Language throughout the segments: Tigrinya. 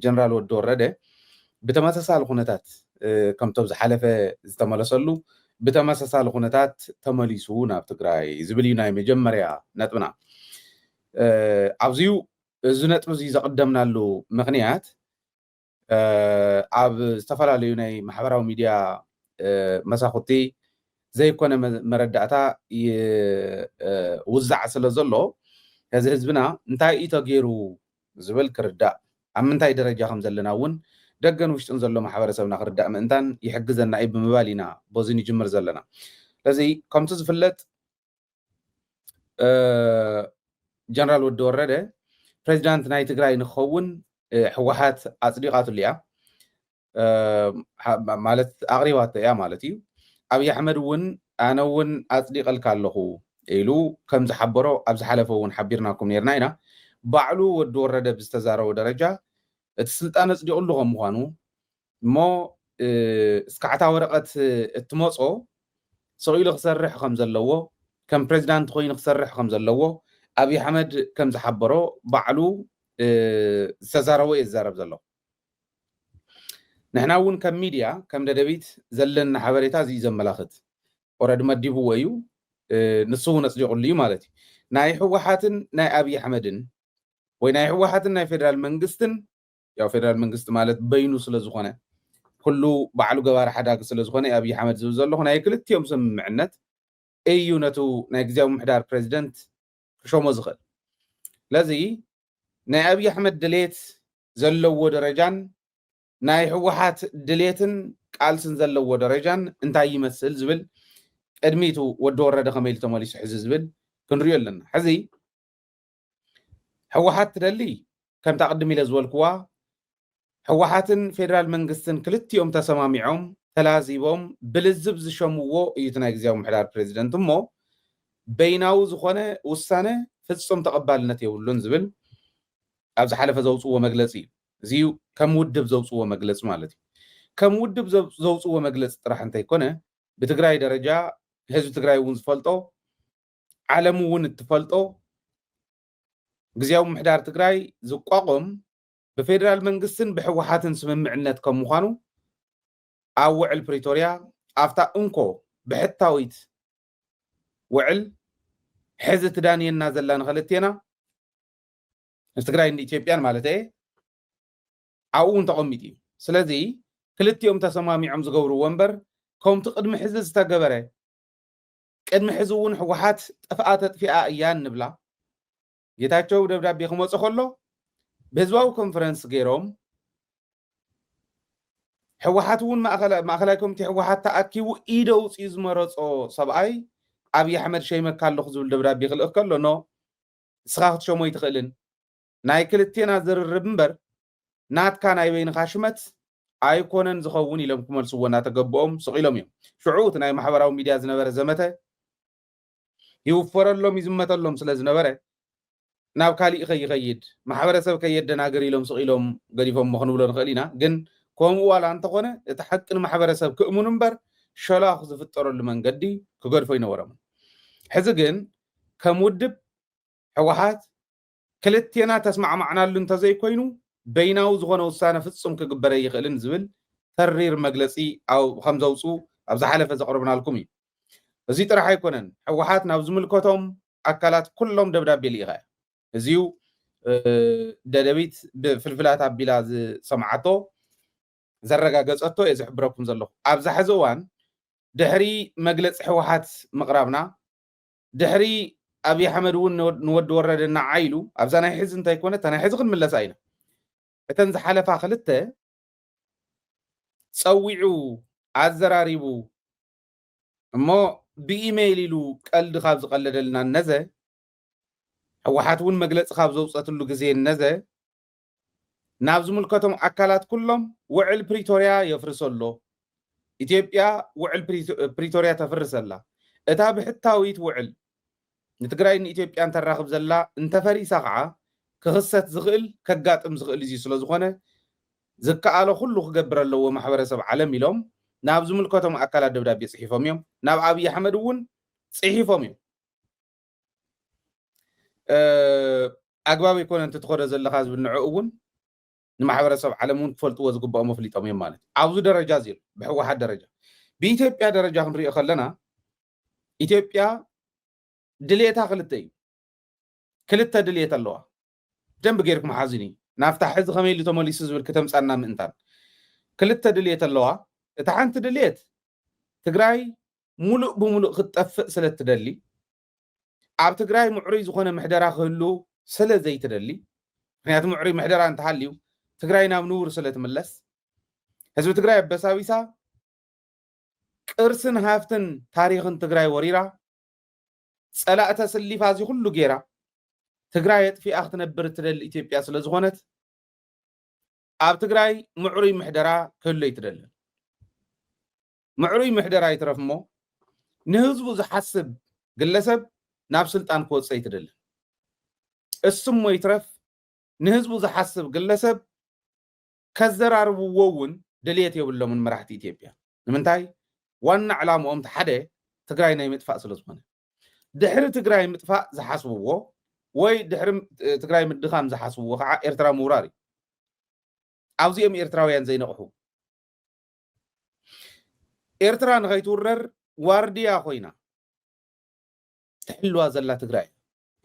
ጀነራል ወዲ ወረደ ብተመሳሳሊ ኩነታት ከምቶም ዝሓለፈ ዝተመለሰሉ ብተመሳሳሊ ኩነታት ተመሊሱ ናብ ትግራይ ዝብል እዩ ናይ መጀመርያ ነጥብና። ኣብዚዩ እዚ ነጥቢ እዚ ዘቐደምናሉ ምኽንያት ኣብ ዝተፈላለዩ ናይ ማሕበራዊ ሚድያ መሳኹቲ ዘይኮነ መረዳእታ ይውዛዕ ስለ ዘሎ፣ እዚ ህዝብና እንታይ እዩ ተገይሩ ዝብል ክርዳእ፣ ኣብ ምንታይ ደረጃ ከም ዘለና እውን ደገን ውሽጥን ዘሎ ማሕበረሰብና ክርዳእ ምእንታን ይሕግዘና እዩ ብምባል ኢና በዚ ንጅምር ዘለና። ስለዚ ከምቲ ዝፍለጥ ጀነራል ወዲ ወረደ ፕሬዚዳንት ናይ ትግራይ ንክኸውን ህወሓት ኣፅዲቓትሉ እያ፣ ማለት ኣቕሪባቶ እያ ማለት እዩ። ኣብይ ኣሕመድ እውን ኣነ እውን ኣፅዲቐልካ ኣለኹ ኢሉ ከም ዝሓበሮ ኣብ ዝሓለፈ እውን ሓቢርናኩም ነርና ኢና። ባዕሉ ወዲ ወረደ ብዝተዛረቦ ደረጃ እቲ ስልጣን ኣፅዲቕሉ ከም ምዃኑ እሞ እስካዕታ ወረቐት እትመፆ ስቕ ኢሉ ክሰርሕ ከም ዘለዎ ከም ፕሬዚዳንት ኮይኑ ክሰርሕ ከም ዘለዎ ኣብይ ኣሕመድ ከም ዝሓበሮ ባዕሉ ዝተዛረቦ እየ ዝዛረብ ዘለኹ። ንሕና እውን ከም ሚድያ ከም ደደቢት ዘለና ሓበሬታ እዚ እዩ ዘመላኽት። ኦረዲ መዲብዎ እዩ፣ ንሱ እውን ኣፅዲቑሉ እዩ ማለት እዩ። ናይ ህወሓትን ናይ ኣብይ ኣሕመድን ወይ ናይ ህወሓትን ናይ ፌደራል መንግስትን ያው ፌደራል መንግስቲ ማለት በይኑ ስለ ዝኾነ ኩሉ ባዕሉ ገባሪ ሓዳጊ ስለ ዝኾነ ኣብይ ኣሕመድ ዝብል ዘለኹ ናይ ክልቲኦም ስምምዕነት እዩ ነቱ ናይ ግዜያዊ ምሕዳር ፕሬዚደንት ክሾሞ ዝኽእል። ስለዚ ናይ ኣብይ ኣሕመድ ድሌት ዘለዎ ደረጃን ናይ ህወሓት ድሌትን ቃልስን ዘለዎ ደረጃን እንታይ ይመስል ዝብል ቅድሚቱ ወዲ ወረደ ከመይ ኢሉ ተመሊሱ ሕዚ ዝብል ክንሪኦ ኣለና። ሕዚ ህወሓት ትደሊ ከምታ ቅድም ኢለ ዝበልክዋ ህወሓትን ፌደራል መንግስትን ክልቲኦም ተሰማሚዖም ተላዚቦም ብልዝብ ዝሸምዎ እዩ እቲ ናይ ግዜያዊ ምሕዳር ፕሬዚደንት እሞ በይናዊ ዝኾነ ውሳነ ፍጹም ተቐባልነት የብሉን ዝብል ኣብ ዝሓለፈ ዘውፅዎ መግለፂ እዩ። እዚ ከም ውድብ ዘውፅዎ መግለፂ ማለት እዩ። ከም ውድብ ዘውፅዎ መግለፂ ጥራሕ እንተይኮነ ብትግራይ ደረጃ ህዝቢ ትግራይ እውን ዝፈልጦ ዓለም እውን እትፈልጦ ግዜያዊ ምሕዳር ትግራይ ዝቋቆም ብፌደራል መንግስትን ብህወሓትን ስምምዕነት ከም ምዃኑ ኣብ ውዕል ፕሪቶርያ ኣብታ እንኮ ብሕታዊት ውዕል ሕዚ ትዳንየና ዘላ ንክልቴና ንትግራይ ንኢትዮጵያን ማለት እየ ኣብኡ እውን ተቐሚጡ እዩ። ስለዚ ክልቲኦም ተሰማሚዖም ዝገብርዎ እምበር ከምቲ ቅድሚ ሕዚ ዝተገበረ ቅድሚ ሕዚ እውን ህወሓት ጠፍኣ ተጥፊኣ እያ እንብላ ጌታቸው ደብዳቤ ክመፁ ከሎ ብህዝባዊ ኮንፈረንስ ገይሮም ህወሓት እውን ማእኸላ- ማእኸላይ ኮሚቴ ህወሓት ተኣኪቡ ኢደ ውፅኡ ዝመረፆ ሰብኣይ ኣብይ ኣሕመድ ሸይመካ ኣለኹ ዝብል ደብዳቤ ክልእክ ከሎ ኖ ንስኻ ክትሸሞ ኣይትኽእልን ናይ ክልቴና ዝርርብ እምበር ናትካ ናይ በይንኻ ሽመት ኣይኮነን ዝኸውን ኢሎም ክመልስዎ እናተገብኦም ስቕ ኢሎም እዮም። ሽዑ እቲ ናይ ማሕበራዊ ሚድያ ዝነበረ ዘመተ ይውፈረሎም ይዝመተሎም ስለ ዝነበረ ናብ ካሊእ ከይኸይድ ማሕበረሰብ ከየደናግር ኢሎም ስቕ ኢሎም ገዲፎም ክንብሎ ንኽእል ኢና። ግን ከምኡ ዋላ እንተኾነ እቲ ሓቂ ንማሕበረሰብ ክእምኑ እምበር ሸላኹ ዝፍጠረሉ መንገዲ ክገድፎ ኣይነበሮምን። ሕዚ ግን ከም ውድብ ህወሓት ክልቴና ተስማዕማዕናሉ እንተዘይኮይኑ በይናዊ ዝኾነ ውሳነ ፍጹም ክግበር ኣይኽእልን ዝብል ተሪር መግለፂ ኣብ- ከም ዘውፅኡ ኣብ ዝሓለፈ ዘቕረብናልኩም እዩ። እዚ ጥራሕ ኣይኮነን፣ ህወሓት ናብ ዝምልከቶም ኣካላት ኩሎም ደብዳቤ ልኢኻ እያ። እዚዩ እ፣ ደደቢት ብፍልፍላት ኣቢላ ዝሰምዓቶ ዘረጋገፀቶ እየ ዝሕብረኩም ዘለኹ። ኣብዚ ሕዚ እዋን ድሕሪ መግለፂ ህወሓት ምቕራብና ድሕሪ ኣብይ ኣሕመድ እውን ንወ- ንወዲ ወረደ እናዓይሉ ኣብዛ ናይ ሕዚ እንተይኮነ እታ ናይ ሕዚ ክንምለሳ ኢና። እተን ዝሓለፋ ክልተ ፀዊዑ ኣዘራሪቡ እሞ ብኢሜይል ኢሉ ቀልዲ ካብ ዝቐለደልና ነዘ ህወሓት እውን መግለፂ ካብ ዘውፀትሉ ግዜ ነዘ ናብ ዝምልከቶም ኣካላት ኩሎም ውዕል ፕሪቶርያ የፍርሰ ኣሎ። ኢትዮጵያ ውዕል ፕሪቶ- ፕሪቶርያ ተፍርስ ኣላ። እታ ብሕታዊት ውዕል ንትግራይ ንኢትዮጵያን ተራኽብ ዘላ እንተፈሪሳ ከዓ ክኽሰት ዝኽእል ከጋጥም ዝኽእል እዩ ስለ ዝኾነ ዝከኣሎ ኩሉ ክገብር ኣለዎ ማሕበረሰብ ዓለም ኢሎም ናብ ዝምልከቶም ኣካላት ደብዳቤ ፅሒፎም እዮም። ናብ ኣብይ ኣሕመድ እውን ፅሒፎም እዮም። ኣግባብ ኣይኮነ እንትትኸዶ ዘለካ ዝብል ንዕኡ እውን ንማሕበረሰብ ዓለም እውን ክፈልጥዎ ዝግብኦም ኣፍሊጦም እዮም ማለት እዩ። ኣብዚ ደረጃ እዚ ኣሎ፣ ብህወሓት ደረጃ። ብኢትዮጵያ ደረጃ ክንሪኦ ከለና፣ ኢትዮጵያ ድሌታ ክልተ እዩ። ክልተ ድሌት ኣለዋ። ደንብ ጌርኩም ሓዝኒ። ናብታ ሕዚ ከመይ ኢሉ ተመሊሱ ዝብል ክተምጻና ምእንታን፣ ክልተ ድሌት ኣለዋ። እታ ሓንቲ ድሌት ትግራይ ሙሉእ ብሙሉእ ክትጠፍእ ስለ ትደሊ፣ ኣብ ትግራይ ምዕሩይ ዝኾነ ምሕደራ ክህሉ ስለ ዘይትደሊ፣ ምክንያቱ ምዕሩይ ምሕደራ እንተሃልዩ ትግራይ ናብ ንቡር ስለ ትምለስ፣ ህዝቢ ትግራይ ኣበሳቢሳ፣ ቅርስን ሃፍትን ታሪኽን ትግራይ ወሪራ፣ ጸላእተ ስሊፋ እዚ ኩሉ ጌራ፣ ትግራይ ኣጥፊኣ ክትነብር እትደሊ ኢትዮጵያ ስለ ዝኾነት፣ ኣብ ትግራይ ምዕሩይ ምሕደራ ክህሉ ኣይትደልን። ምዕሩይ ምሕደራ ይትረፍ እሞ፣ ንህዝቡ ዝሓስብ ግለሰብ ናብ ስልጣን ክወጽእ ኣይትደልን። እሱ እሞ ይትረፍ፣ ንህዝቡ ዝሓስብ ግለሰብ ከዘራርብዎ እውን ድልየት የብሎምን መራሕቲ ኢትዮጵያ። ንምንታይ? ዋና ዕላምኦም እቲ ሓደ ትግራይ ናይ ምጥፋእ ስለ ዝኾነ። ድሕሪ ትግራይ ምጥፋእ ዝሓስብዎ ወይ ድሕሪ፣ እ፣ ትግራይ ምድኻም ዝሓስብዎ ከዓ ኤርትራ ምውራር እዩ። ኣብዚኦም ኤርትራውያን ዘይነቕሑ። ኤርትራ ንኸይትውረር ዋርድያ ኮይና ትሕልዋ ዘላ ትግራይ።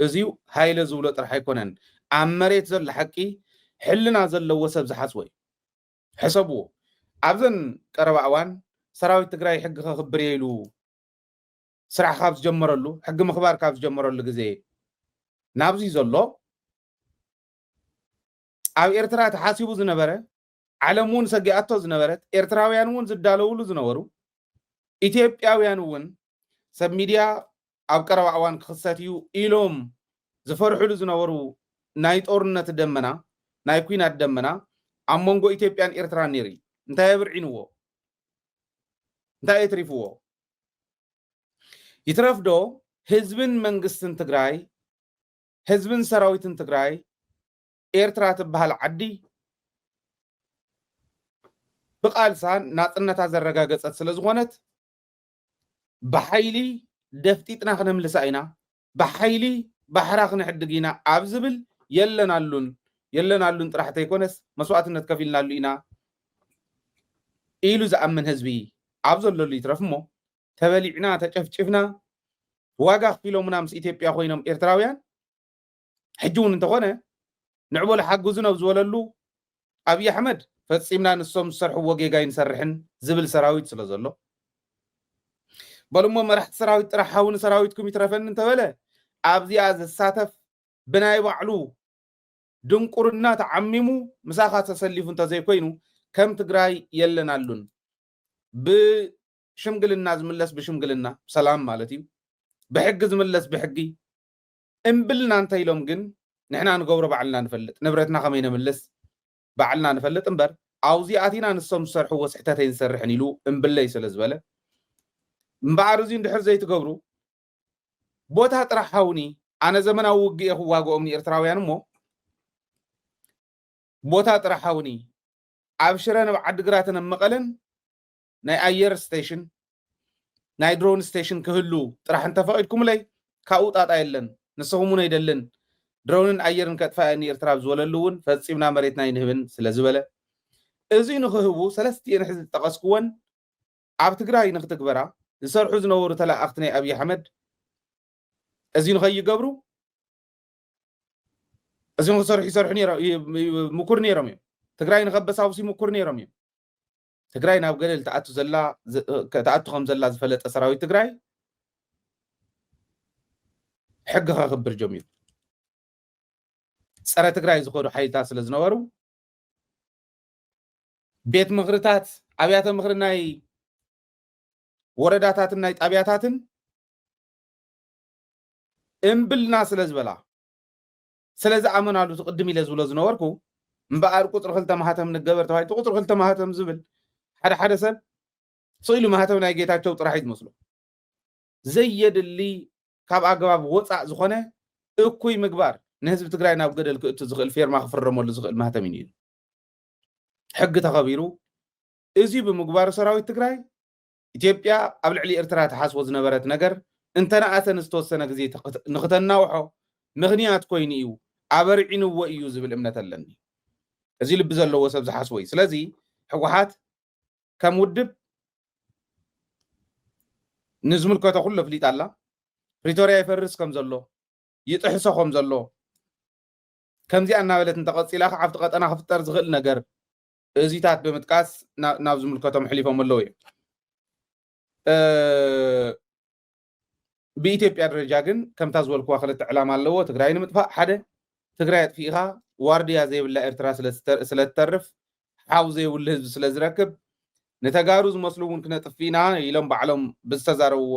እዚዩ ሃይለ ዝብሎ ጥራሕ ኣይኮነን። ኣብ መሬት ዘሎ ሓቂ፣ ሕልና ዘለዎ ሰብ ዝሓስቦ እዩ። ሕሰብዎ። ኣብዘን ቀረባ እዋን ሰራዊት ትግራይ ሕጊ ከኽብር እየ ኢሉ ስራሕ ካብ ዝጀመረሉ፣ ሕጊ ምኽባር ካብ ዝጀመረሉ ግዜ ናብዚ ዘሎ፣ ኣብ ኤርትራ ተሓሲቡ ዝነበረ፣ ዓለም እውን ሰጊኣቶ ዝነበረት፣ ኤርትራውያን እውን ዝዳለውሉ ዝነበሩ፣ ኢትዮጵያውያን እውን ሰብ ሚድያ ኣብ ቀረባ እዋን ክኽሰት እዩ ኢሎም ዝፈርሕሉ ዝነበሩ ናይ ጦርነት ደመና፣ ናይ ኲናት ደመና ኣብ መንጎ ኢትዮጵያን ኤርትራን ነይሩ እዩ። እንታይ የብርዒንዎ? እንታይ የትሪፍዎ? ይትረፍ ዶ ህዝብን መንግስትን ትግራይ፣ ህዝብን ሰራዊትን ትግራይ፣ ኤርትራ ትበሃል ዓዲ ብቃልሳ ናጽነታ ዘረጋገጸት ስለ ዝኾነት፣ ብሓይሊ ደፍጢጥና ክነምልሳ ኢና፣ ብሓይሊ ባሕራ ክንሕድግ ኢና ኣብ ዝብል የለናሉን፣ የለናሉን ጥራሕ ተይኮነስ መስዋእትነት ከፊልናሉ ኢና ኢሉ ዝኣምን ህዝቢ ኣብ ዘለሉ ይትረፍ እሞ፣ ተበሊዕና፣ ተጨፍጭፍና፣ ዋጋ ኣኽፊሎምና ምስ ኢትዮጵያ ኮይኖም ኤርትራውያን፣ ሕጂ እውን እንተኾነ ንዕበሉ ሓግዙ ናብ ዝበለሉ፣ ኣብይ ኣሕመድ ፈጺምና ንሶም ዝሰርሕዎ ጌጋ ኣይንሰርሕን ዝብል ሰራዊት ስለ ዘሎ፣ በሉ እሞ መራሕቲ ሰራዊት ጥራሕ ሓው ንሰራዊትኩም ይትረፈኒ እንተበለ፣ ኣብዚኣ ዝሳተፍ ብናይ ባዕሉ ድንቁርና ተዓሚሙ ምሳኻ ተሰሊፉ እንተዘይኮይኑ፣ ከም ትግራይ የለናሉን። ብሽምግልና ዝምለስ ብሽምግልና፣ ሰላም ማለት እዩ። ብሕጊ ዝምለስ ብሕጊ። እምብልና እንተ ኢሎም ግን፣ ንሕና ንገብሮ ባዕልና ንፈልጥ፣ ንብረትና ከመይ ነምልስ ባዕልና ንፈልጥ እምበር፣ ኣብዚ ኣቲና ንሶም ዝሰርሕዎ ስሕተት ኣይንሰርሕን ኢሉ እምብለይ ስለ ዝበለ፣ እምበኣር እዚ እንድሕር ዘይትገብሩ፣ ቦታ ጥራሕ ሃውኒ፣ ኣነ ዘመናዊ ውግእ እየ ክዋግኦም ንኤርትራውያን እሞ፣ ቦታ ጥራሕ ሃውኒ፣ ኣብ ሽረን ኣብ ዓድግራትን ኣብ መቐለን ናይ ኣየር ስቴሽን፣ ናይ ድሮን ስቴሽን ክህሉ ጥራሕ እንተፈቒድኩምለይ፣ ካብኡ ጣጣ የለን። ንስኹም እውን ኣይደልን። ድሮንን ኣየርን ከጥፋ እየ ንኤርትራ ኣብ ዝበለሉ እውን ፈጺምና መሬትና ኣይንህብን ስለ ዝበለ፣ እዚ ንኽህቡ ሰለስቲኤን ሕዚ ዝጠቐስኩወን ኣብ ትግራይ ንክትግበራ ዝሰርሑ ዝነበሩ ተለኣእኽቲ ናይ ኣብይ ኣሕመድ እዚ ንኸይገብሩ፣ እዚ ንክሰርሑ ይሰርሑ ነይሮ-፣ ይ-፣ ይ-፣ ምኩር ነይሮም እዮም። ትግራይ ንኸበሳብሱ ይምኩር ነይሮም እዮም። ትግራይ ናብ ገደል ትኣቱ ዘላ፣ ዝ-፣ ትኣቱ ከም ዘላ ዝፈለጠ ሰራዊት ትግራይ ሕጊ ከኽብር ጀሚሩ። ጸረ ትግራይ ዝኾኑ ሓይልታት ስለ ዝነበሩ፣ ቤት ምኽርታት፣ ኣብያተ ምኽሪ ናይ ወረዳታትን ናይ ጣብያታትን እምብልና ስለ ዝበላ፣ ስለ ዝኣመናሉ፣ እቲ ቅድም ኢለ ዝብሎ ዝነበርኩ፣ እምበኣር ቁፅሪ ክልተ ማህተም ንገበር ተባሂሉ፣ እቲ ቁፅሪ ክልተ ማህተም ዝብል ሓደ ሓደ ሰብ ስቕ ኢሉ ማህተም ናይ ጌታቸው ጥራሕ እዩ ዝመስሎ። ዘየድሊ፣ ካብ ኣግባብ ወፃእ ዝኾነ እኩይ ምግባር፣ ንህዝቢ ትግራይ ናብ ገደል ክእቱ ዝኽእል፣ ፌርማ ክፍረመሉ ዝኽእል ማህተም እዩ ነይሩ። ሕጊ ተኸቢሩ፣ እዚ ብምግባሩ ሰራዊት ትግራይ፣ ኢትዮጵያ ኣብ ልዕሊ ኤርትራ ትሓስቦ ዝነበረት ነገር እንተነኣሰ ንዝተወሰነ ግዜ ተኽት-፣ ንክተናውሖ ምኽንያት ኮይኑ እዩ፣ ኣበርዒንዎ እዩ ዝብል እምነት ኣለኒ። እዚ ልቢ ዘለዎ ሰብ ዝሓስቦ እዩ። ስለዚ ህወሓት ከም ውድብ ንዝምልከቶ ኩሉ ኣፍሊጣ ኣላ። ፕሪቶርያ ይፈርስ ከም ዘሎ፣ ይጥሕሶ ከም ዘሎ፣ ከምዚኣ እናበለት እንተቐፂላ ከዓ ኣብቲ ቀጠና ክፍጠር ዝኽእል ነገር እዚታት ብምጥቃስ ናብ ዝምልከቶም ኣሕሊፎም ኣለዉ እዮም። ብኢትዮጵያ ደረጃ ግን ከምታ ዝበልክዋ ክልተ ዕላማ ኣለዎ። ትግራይ ንምጥፋእ ሓደ፣ ትግራይ ኣጥፊእኻ ዋርድያ ዘይብላ ኤርትራ ስለትተርፍ፣ ሓው ዘይብሉ ህዝቢ ስለዝረክብ፣ ንተጋሩ ዝመስሉ እውን ክነጥፍ ኢና ኢሎም ባዕሎም ብዝተዛረብዎ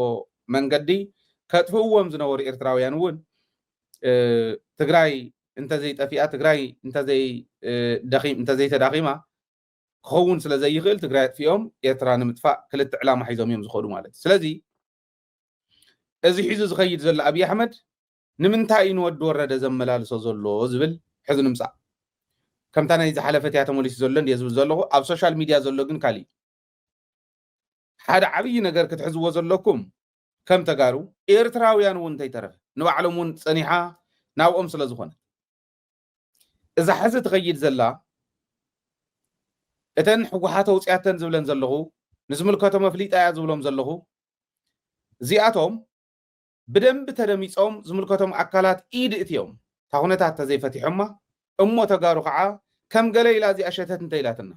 መንገዲ ከጥፍእዎም ዝነበሩ ኤርትራውያን እውን ትግራይ እንተዘይጠፊኣ፣ ትግራይ እንተዘይተዳኺማ ክኸውን ስለዘይኽእል ትግራይ ኣጥፊኦም ኤርትራ ንምጥፋእ ክልተ ዕላማ ሒዞም እዮም ዝኸዱ ማለት እዩ። ስለዚ እዚ ሒዙ ዝኸይድ ዘሎ ኣብይ ኣሕመድ ንምንታይ እዩ ንወዲ ወረደ ዘመላልሶ ዘሎ ዝብል ሕዚ ንምፃእ። ከምታ ናይ ዝሓለፈት እያ ተመሊሱ ዘሎ እንድየ ዝብል ዘለኹ። ኣብ ሶሻል ሚድያ ዘሎ ግን ካሊእ። ሓደ ዓብዪ ነገር ክትሕዝዎ ዘለኩም ከም ተጋሩ ኤርትራውያን እውን እንተይተረፈ ንባዕሎም እውን ፀኒሓ ናብኦም ስለ ዝኾነ እዛ ሕዚ ትኸይድ ዘላ እተን ህወሓት ኣውፅያተን ዝብለን ዘለኹ ንዝምልከቶም ኣፍሊጣ እያ ዝብሎም ዘለኹ እዚኣቶም ብደንቢ ተደሚፆም ዝምልከቶም ኣካላት ኢድ እትዮም እታ ኩነታት ተዘይፈቲሖማ እሞ ተጋሩ ከዓ ከም ገለ ኢላ እዚኣ ሸተት እንተ ኢላትና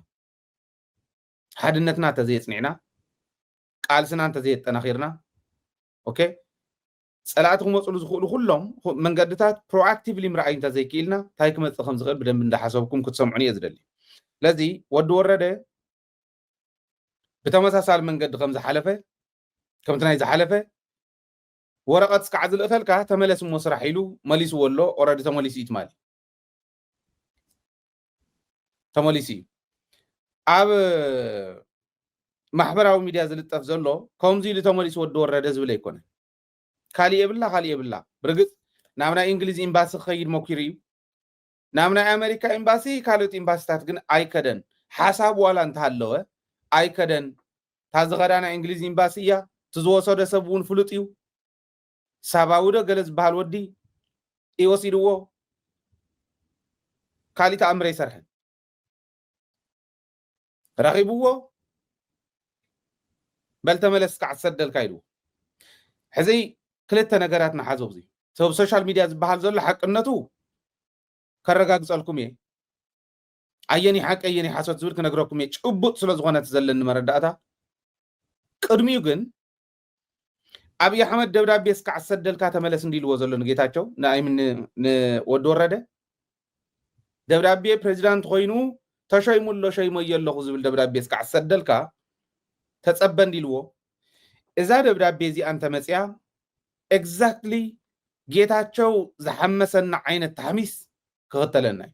ሓድነትና እንተዘየፅኒዕና ቃልስና እንተዘየጠናኺርና ኦኬ ፀላእቲ ክመፅሉ ዝኽእሉ ኩሎም መንገድታት ፕሮኣክቲቭሊ ምርኣይ እንተዘይክኢልና እንታይ ክመፅእ ከም ዝኽእል ብደንብ እንዳሓሰብኩም ክትሰምዑን እየ ዝደሊ። ስለዚ ወዲ ወረደ ብተመሳሳሊ መንገዲ ከም ዝሓለፈ ከምቲ ናይ ዝሓለፈ ወረቐት ስካዕ ዝልእኸልካ ተመለስ እሞ ስራሕ ኢሉ መሊስዎ ኣሎ። ኦረዲ ተመሊሱ እዩ ትማሊ ተመሊሱ እዩ። ኣብ ማሕበራዊ ሚድያ ዝልጠፍ ዘሎ ከምዚ ኢሉ ተመሊሱ ወዲ ወረደ ዝብል ኣይኮነ። ካሊእ የብላ ካሊእ የብላ። ብርግፅ ናብ ናይ እንግሊዝ ኤምባሲ ክኸይድ መኪሩ እዩ። ናብ ናይ ኣሜሪካ ኤምባሲ ካልኦት ኤምባሲታት ግን ኣይከደን። ሓሳብ ዋላ እንተሃለወ ኣይከደን። እታ ዝኸዳ ናይ እንግሊዝ ኤምባሲ እያ። እቲ ዝወሰዶ ሰብ እውን ፍሉጥ እዩ። ሳባዊ ዶ ገለ ዝበሃል ወዲ እዩ ወሲድዎ። ካሊእ ተኣምር ኣይሰርሐን። ረኺብዎ በል ተመለስ ከዓ ትሰደልካ ኢልዎ። ሕዚ ክልተ ነገራት ንሓዞ። እዚ ሰብ ሶሻል ሚድያ ዝበሃል ዘሎ ሓቅነቱ ከረጋግፀልኩም እየ። ኣየኒ ሓቂ ኣየኒ ሓሶት ዝብል ክነግረኩም እየ። ጭቡጥ ስለ ዝኾነ እቲ ዘለኒ መረዳእታ ቅድሚኡ ግን ኣብይ ኣሕመድ ደብዳቤ እስካዕ ዝሰደልካ ተመለስ እንዲልዎ ዘሎ ንጌታቸው ንኣይምን ንወዲ ወረደ ደብዳቤ ፕሬዚዳንት ኮይኑ ተሸይሙ ኣሎ ሸይመዮ ኣለኹ ዝብል ደብዳቤ እስካዕ ዝሰደልካ ተጸበ እንዲልዎ እዛ ደብዳቤ እዚኣ እንተመፅያ ኤግዛክትሊ ጌታቸው ዝሓመሰና ዓይነት ታሕሚስ ክኽተለና እዩ።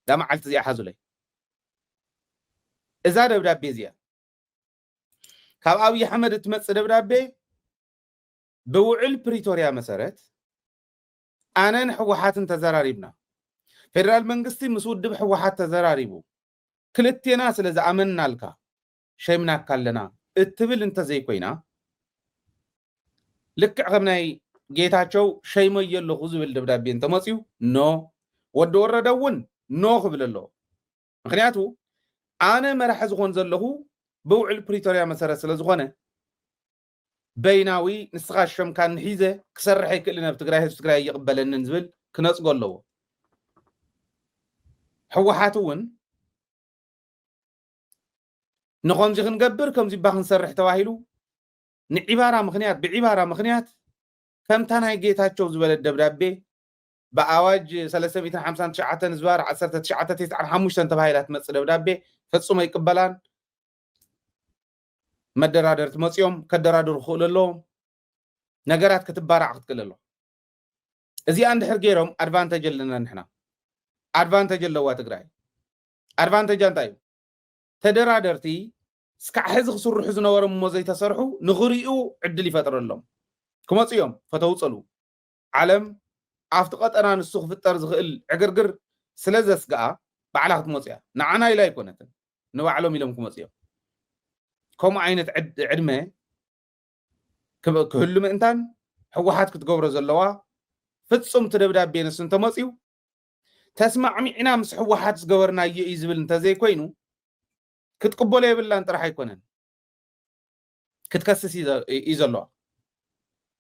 እዛ መዓልቲ እዚኣ ሓዙለይ። እዛ ደብዳቤ እዚኣ ካብ ኣብይ ኣሕመድ እትመፅእ ደብዳቤ ብውዕል ፕሪቶርያ መሰረት ኣነን ህወሓትን ተዘራሪብና፣ ፌደራል መንግስቲ ምስ ውድብ ህወሓት ተዘራሪቡ፣ ክልቴና ስለ ዝኣመንናልካ ሸይምናካ ኣለና እትብል እንተዘይኮይና፣ ልክዕ ከም ናይ ጌታቸው ሸይመዮ ኣለኹ ዝብል ደብዳቤ እንተመፅዩ ኖ፣ ወዲ ወረደ እውን ኖ ክብል ኣለዎ። ምክንያቱ ኣነ መራሒ ዝኾን ዘለኹ ብውዕል ፕሪቶርያ መሰረት ስለ ዝኾነ በይናዊ ንስኻ ሸምካ ንሒዘ ክሰርሕ ኣይክእልን ኣብ ትግራይ ህዝቢ ትግራይ ኣይቕበለንን ዝብል ክነፅጎ ኣለዎ። ህወሓት እውን ንኸምዚ ክንገብር ከምዚ እባ ክንሰርሕ ተባሂሉ ንዒባራ ምኽንያት ብዒባራ ምኽንያት ከምታ ናይ ጌታቸው ዝበለት ደብዳቤ ብኣዋጅ ሰለስተ ሚእትን ሓምሳን ትሽዓተን ዝባር ዓሰርተ ትሽዓተ ተስዓን ሓሙሽተን ተባሂላ ትመፅእ ደብዳቤ ፈፅሞ ኣይቅበላን። መደራደርቲ መፂኦም ከደራድሩ ክኽእሉ ኣለዎም። ነገራት ክትባራዕ ክትክእል ኣለዎ። እዚኣ እንድሕር ገይሮም ኣድቫንተጅ ኣለና ንሕና። ኣድቫንተጅ ኣለዋ ትግራይ። ኣድቫንተጃ እንታይ እዩ? ተደራደርቲ እስካዕ ሕዚ ክስርሑ ዝነበሮም እሞ ዘይተሰርሑ ንኽርእዩ ዕድል ይፈጥረሎም። ክመፁ እዮም ፈተው ፀልዉ። ዓለም ኣብቲ ቀጠና ንሱ ክፍጠር ዝኽእል ዕግርግር ስለ ዘስግኣ ባዕላ ክትመፁ እያ። ንዓና ኢላ ኣይኮነትን፣ ንባዕሎም ኢሎም ክመፁ እዮም። ከምኡ ዓይነት ዕድ- ዕድመ ክብ- ክህሉ ምእንታን ህወሓት ክትገብሮ ዘለዋ ፍፁም እቲ ደብዳቤ ንሱ እንተመፅዩ ተስማዕሚዕና ምስ ህወሓት ዝገበርናዮ እዩ ዝብል እንተዘይኮይኑ ክትቅበሎ የብላን ጥራሕ ኣይኮነን ክትከስስ እዩ ዘለዋ።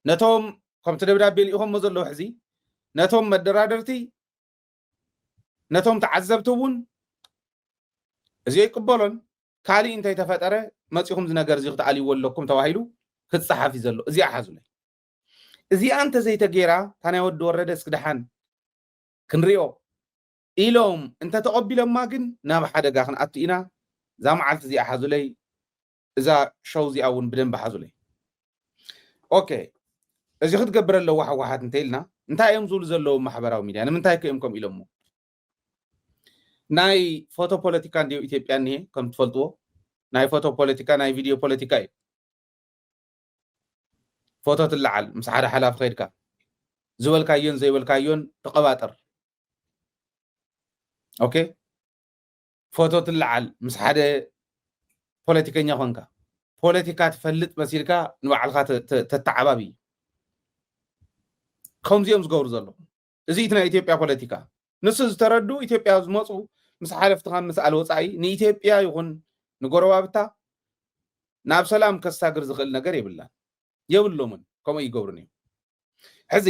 ነቶም ከምቲ ደብዳቤ ልኢኾሞ ዘለዉ ሕዚ ነቶም መደራደርቲ ነቶም ተዓዘብቲ እውን እዚ ይቅበሎን ካሊእ እንተይተፈጠረ መፂኹም ዝነገር እዚ ክትኣልይዎ ኣለኩም ተባሂሉ ክፀሓፍ እዩ ዘሎ። እዚኣ ሓዙለይ። እዚኣ እንተዘይተገይራ እታ ናይ ወዲ ወረደ እስኪ ደሓን ክንሪኦ ኢሎም እንተተቐቢሎማ ግን ናብ ሓደጋ ክንኣቱ ኢና። እዛ መዓልቲ እዚኣ ሓዙለይ፣ እዛ ሸው እዚኣ እውን ብደንቢ ሓዙለይ። ኦኬ፣ እዚ ክትገብር ኣለዋ ህወሓት እንተ ኢልና እንታይ እዮም ዝብሉ ዘለዉ ማሕበራዊ ሚድያ? ንምንታይ ከ እዮም ከምኡ ኢሎሞ? ናይ ፎቶ ፖለቲካ እንዲዮ ኢትዮጵያ እኒሄ ከም ትፈልጥዎ ናይ ፎቶ ፖለቲካ ናይ ቪድዮ ፖለቲካ እዩ። ፎቶ ትለዓል ምስ ሓደ ሓላፊ ከይድካ ዝበልካዮን ዘይበልካዮን ተቐባጥር። ኦኬ፣ ፎቶ ትለዓል ምስ ሓደ ፖለቲከኛ ኮንካ ፖለቲካ ትፈልጥ መሲልካ ንባዕልካ ተተዓባቢ ከምዚኦም ዝገብሩ ዘለኹ። እዚ እቲ ናይ ኢትዮጵያ ፖለቲካ ንሱ ዝተረዱ ኢትዮጵያ ዝመፁ ምስ ሓለፍትኻ ምስኣል ወፃኢ ንኢትዮጵያ ይኹን ንጎረባብታ ናብ ሰላም ከሳግር ዝኽእል ነገር የብላን የብሎምን። ከምኡ ይገብሩን እዮም። ሕዚ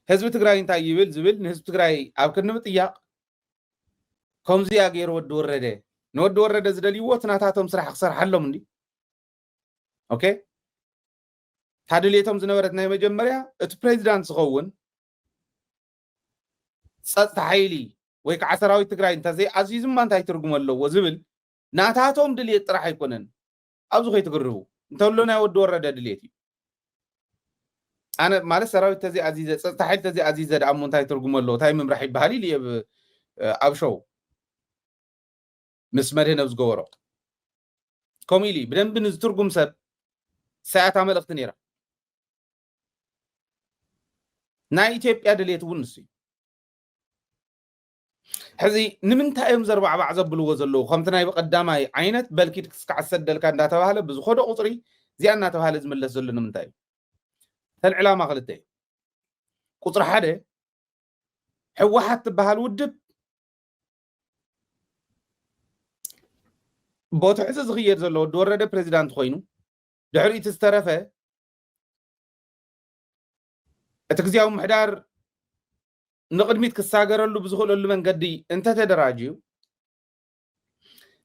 ህዝቢ ትግራይ እንታይ ይብል ዝብል ንህዝቢ ትግራይ ኣብ ክንዲ ምጥያቕ ከምዚኣ ገይሩ ወዲ ወረደ ንወዲ ወረደ ዝደልይዎ እቲ ናታቶም ስራሕ ክሰርሓሎም እንዲ ኦኬ ታድልየቶም ዝነበረት ናይ መጀመርያ እቲ ፕሬዚዳንት ዝኸውን ፀጥታ ሓይሊ ወይ ከዓ ሰራዊት ትግራይ እንተዘይኣዚዙማ እንታይ ትርጉም ኣለዎ ዝብል ናታቶም ድልየት ጥራሕ ኣይኮነን። ኣብዚ ከይትግርቡ እንተሎ ናይ ወዲ ወረደ ድልየት እዩ። ኣነ ማለት ሰራዊት ተዘይኣዚዘ ፀጥታ ሓይሊ ተዘይኣዚዘ ደኣ እሞ እንታይ ትርጉም ኣለዎ እንታይ ምምራሕ ይበሃል ኢሉ እየ ኣብ ሸው ምስ መድህነብ ዝገበሮ ከምኡ ኢሉ ብደንቢ ንዝትርጉም ሰብ ሳያታ መልእኽቲ ነይራ። ናይ ኢትዮጵያ ድሌት እውን ንሱ እዩ። ሕዚ ንምንታይ እዮም ዘርባዕባዕ ዘብልዎ ዘለዉ ከምቲ ናይ ብቀዳማይ ዓይነት በልኪድ ክስካዕ ዝሰደልካ እንዳተባህለ ብዝኸዶ ቁፅሪ እዚኣ እናተባህለ ዝምለስ ዘሎ ንምንታይ እዩ? ተን ዕላማ ክልተ እዩ። ቁፅሪ ሓደ ህወሓት ትበሃል ውድብ ቦቲ ሕዚ ዝኽየድ ዘሎ ወዲ ወረደ ፕሬዚዳንት ኮይኑ ድሕሪኡ እቲ ዝተረፈ እቲ ግዜያዊ ምሕዳር ንቕድሚት ክሳገረሉ ብዝኽእለሉ መንገዲ እንተተደራጅዩ